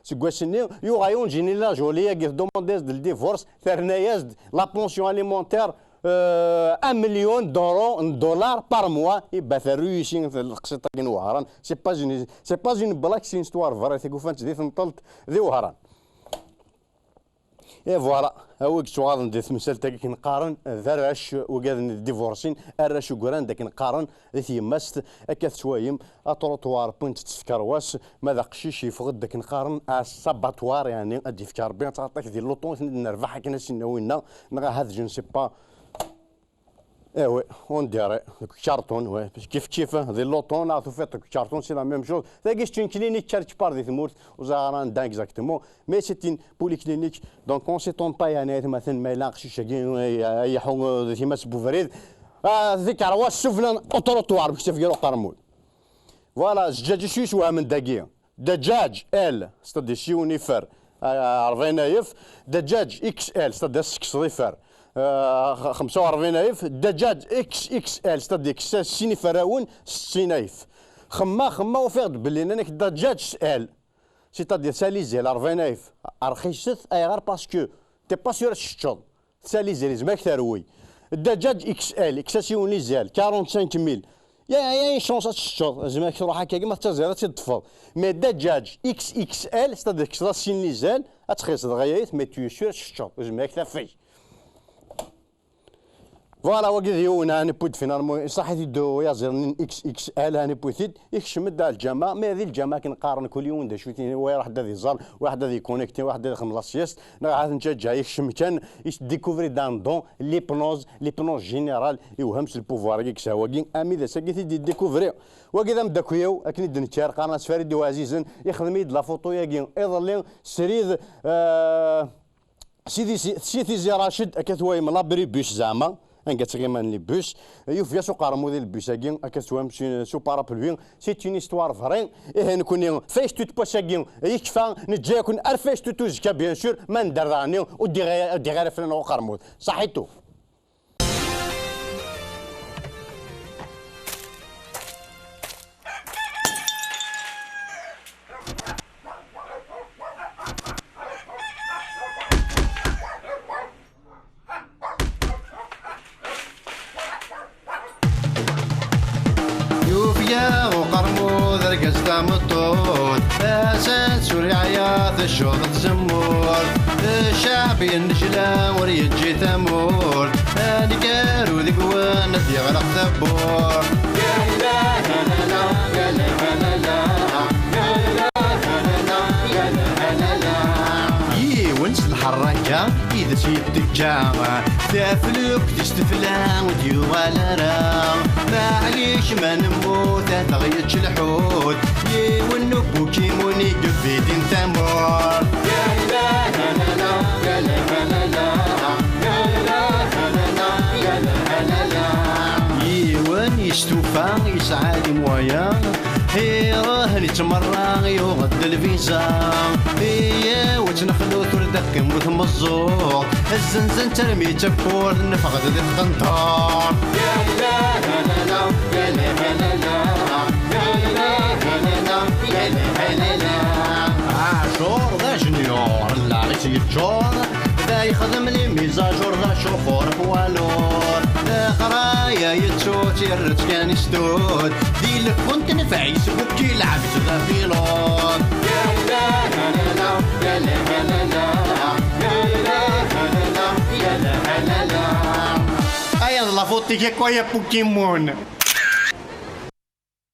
seg wass-nni, yuɣa Angelina Jolie-agi, tdemande-as-d le divorce, terna-yas-d la pension alimentaire, euh, un million d'euros, n dollars par mois, i ba terru-yisi teqsiṭ-agi n Wehran. C'est pas une, c'est pas une blague, c'est une histoire vraie, tagi ufan-tt di tenṭelt di Wehran. Et voilà, a wi yettuɣaḍen di temsalt-agi akken qqaren d arrac ugaden d divorcin, arrac ugran d akken qqaren di tyemmast, akka tettwayem, aṭruṭwar wwin-t s tkerwas, ma d aqcic yeffeɣ-d akken qqaren à s'abattoir, yeɛni ad d-yefk Rebbi, ad tɣaṭ-ak di luṭu i ten-id-nerbeḥ akken ad s-inna winna, neɣ ahat je ne sais pas. Eh oui, on dirait, deg ukarṭun, oui. Kif kif, di luṭu, neɣ tufiḍ deg ukarṭun, c'est la même chose. Tagi, c'est une clinique quelque part di tmurt, ur ẓriɣ ara anda exactement, mais c'est une polyclinique. Donc, on s'étonne pas, yeɛni, atmaten, ma yella aqcic-agi, eh, iḥu, eh, di timas n ubrid. Ah, di kerwas, sufella n uṭruṭwar, mi k-tafgir uqermud. Voilà, zzǧaǧ-is yeswehmen dagi. Ddaǧaǧ, L, c'est-à-dire yiwen ifer, ah, rebɛin alef. Ddaǧaǧ, X L, c'est-à-dire ad s-tekkseḍ ifer, ah, xemsa u rebɛin alef. Ddaǧaǧ, X X L, c'est-à-dire kkes-as sin iferrawen, settin alef. Xemma, xemma, ufiɣ-d belli nnan-ak ddaǧaǧ s L, c'est-à-dire s alizal, rebɛin alef. Rxiset, ayɣer? Parce que t'es pas sûr ad teččeḍ. Tesɛa lizal, yezmer ad k-terwi. Ddaǧaǧ X L, kkes-as yiwen lizal, quarante-cinq mille. Ya, ya, une chance ad teččeḍ, yezmer ad k-truḥ akka, ma tettaẓiḍ ad tt-id-teṭṭfeḍ. Mais ddaǧaǧ X X L, c'est-à-dire kkseḍ-as sin lizal, ad txellṣeḍ ɣaya-t, mais tu es sûr ad teččeḍ, yezmer ad k-tafeg. Voilà, wagi d yiwen, ha newwi-d finalement, iṣaḥ-it-id uyaziḍ-nni n X X L, ha newwi-t-id, ikcem-d ar lǧameɛ, mais di lǧameɛ akken qqaren kul yiwen d acu-t, wa iruḥ-d ad iẓer, waḥed ad yconnecté, waḥed ad ixdem la sieste, neɣ ad nǧaǧǧa, ikcem kan, yesdécouvre-d un don, l'hypnose, l'hypnose générale, iwhem s le pouvoir-agi, yesɛa wagi, ami d ass-agi i t-id-yesdécouvre. Wagi d ameddakel-iw, akken i d-nekker, qqaren-as Farid Uɛzizen, ixdem-iyi-d la photo-agi iḍelli, srid, euh, Sidi, si, si Tizi Rached, akka twayem l'abribus zeɛma, anga ttɣiman les bus, yufi-as uqermud i le bus-agi, akka twayem s, s uparapluie, c'est une histoire vraie. Ihi nekni, face tout pois-agi yekfa, neǧǧa-yakun ar face tout uzekka, bien sûr, ma nedder daɣen, ur d-iɣi-, ur d-iɣi ara fell-aneɣ uqermud. Saḥitu. Yufeg-aɣ uqermud, argaz tameṭṭut, atan s ur yeɛya, teccuḍ tzemmurt. Ccɛeb yennejla, ur yeǧǧi tamurt, aneggaru deg-wen ad d-yeɣleq tawwurt. Yiwen s lḥerraka i d as-yettekka, taflukt-is tefla ur d-yuɣal ara. Maɛlic ma nemmut ad aɣ-yečč lḥut, yiwen n ubukimun i yebidin tamurt. Yiwen yestufa yesɛa les moyens, iruḥ yettmerra, yuɣ-d lviza. Iyaw ad tt-nexlu tura d akken bu tmeẓẓuɣt, zzenzen-tt armi d tawwurt, neffeɣ-d di tqenṭert. Ɛacur d ajenyur, llaɣ-is yeččur, da yexdem les mises à jour, d acuxur poids lourd. Leqraya yettu-tt, yerra-tt kan i stud, di lkun tenfeɛ-is wekki lɛebd d apilud. Aya d la faute-ik akk, ay a Pokémon.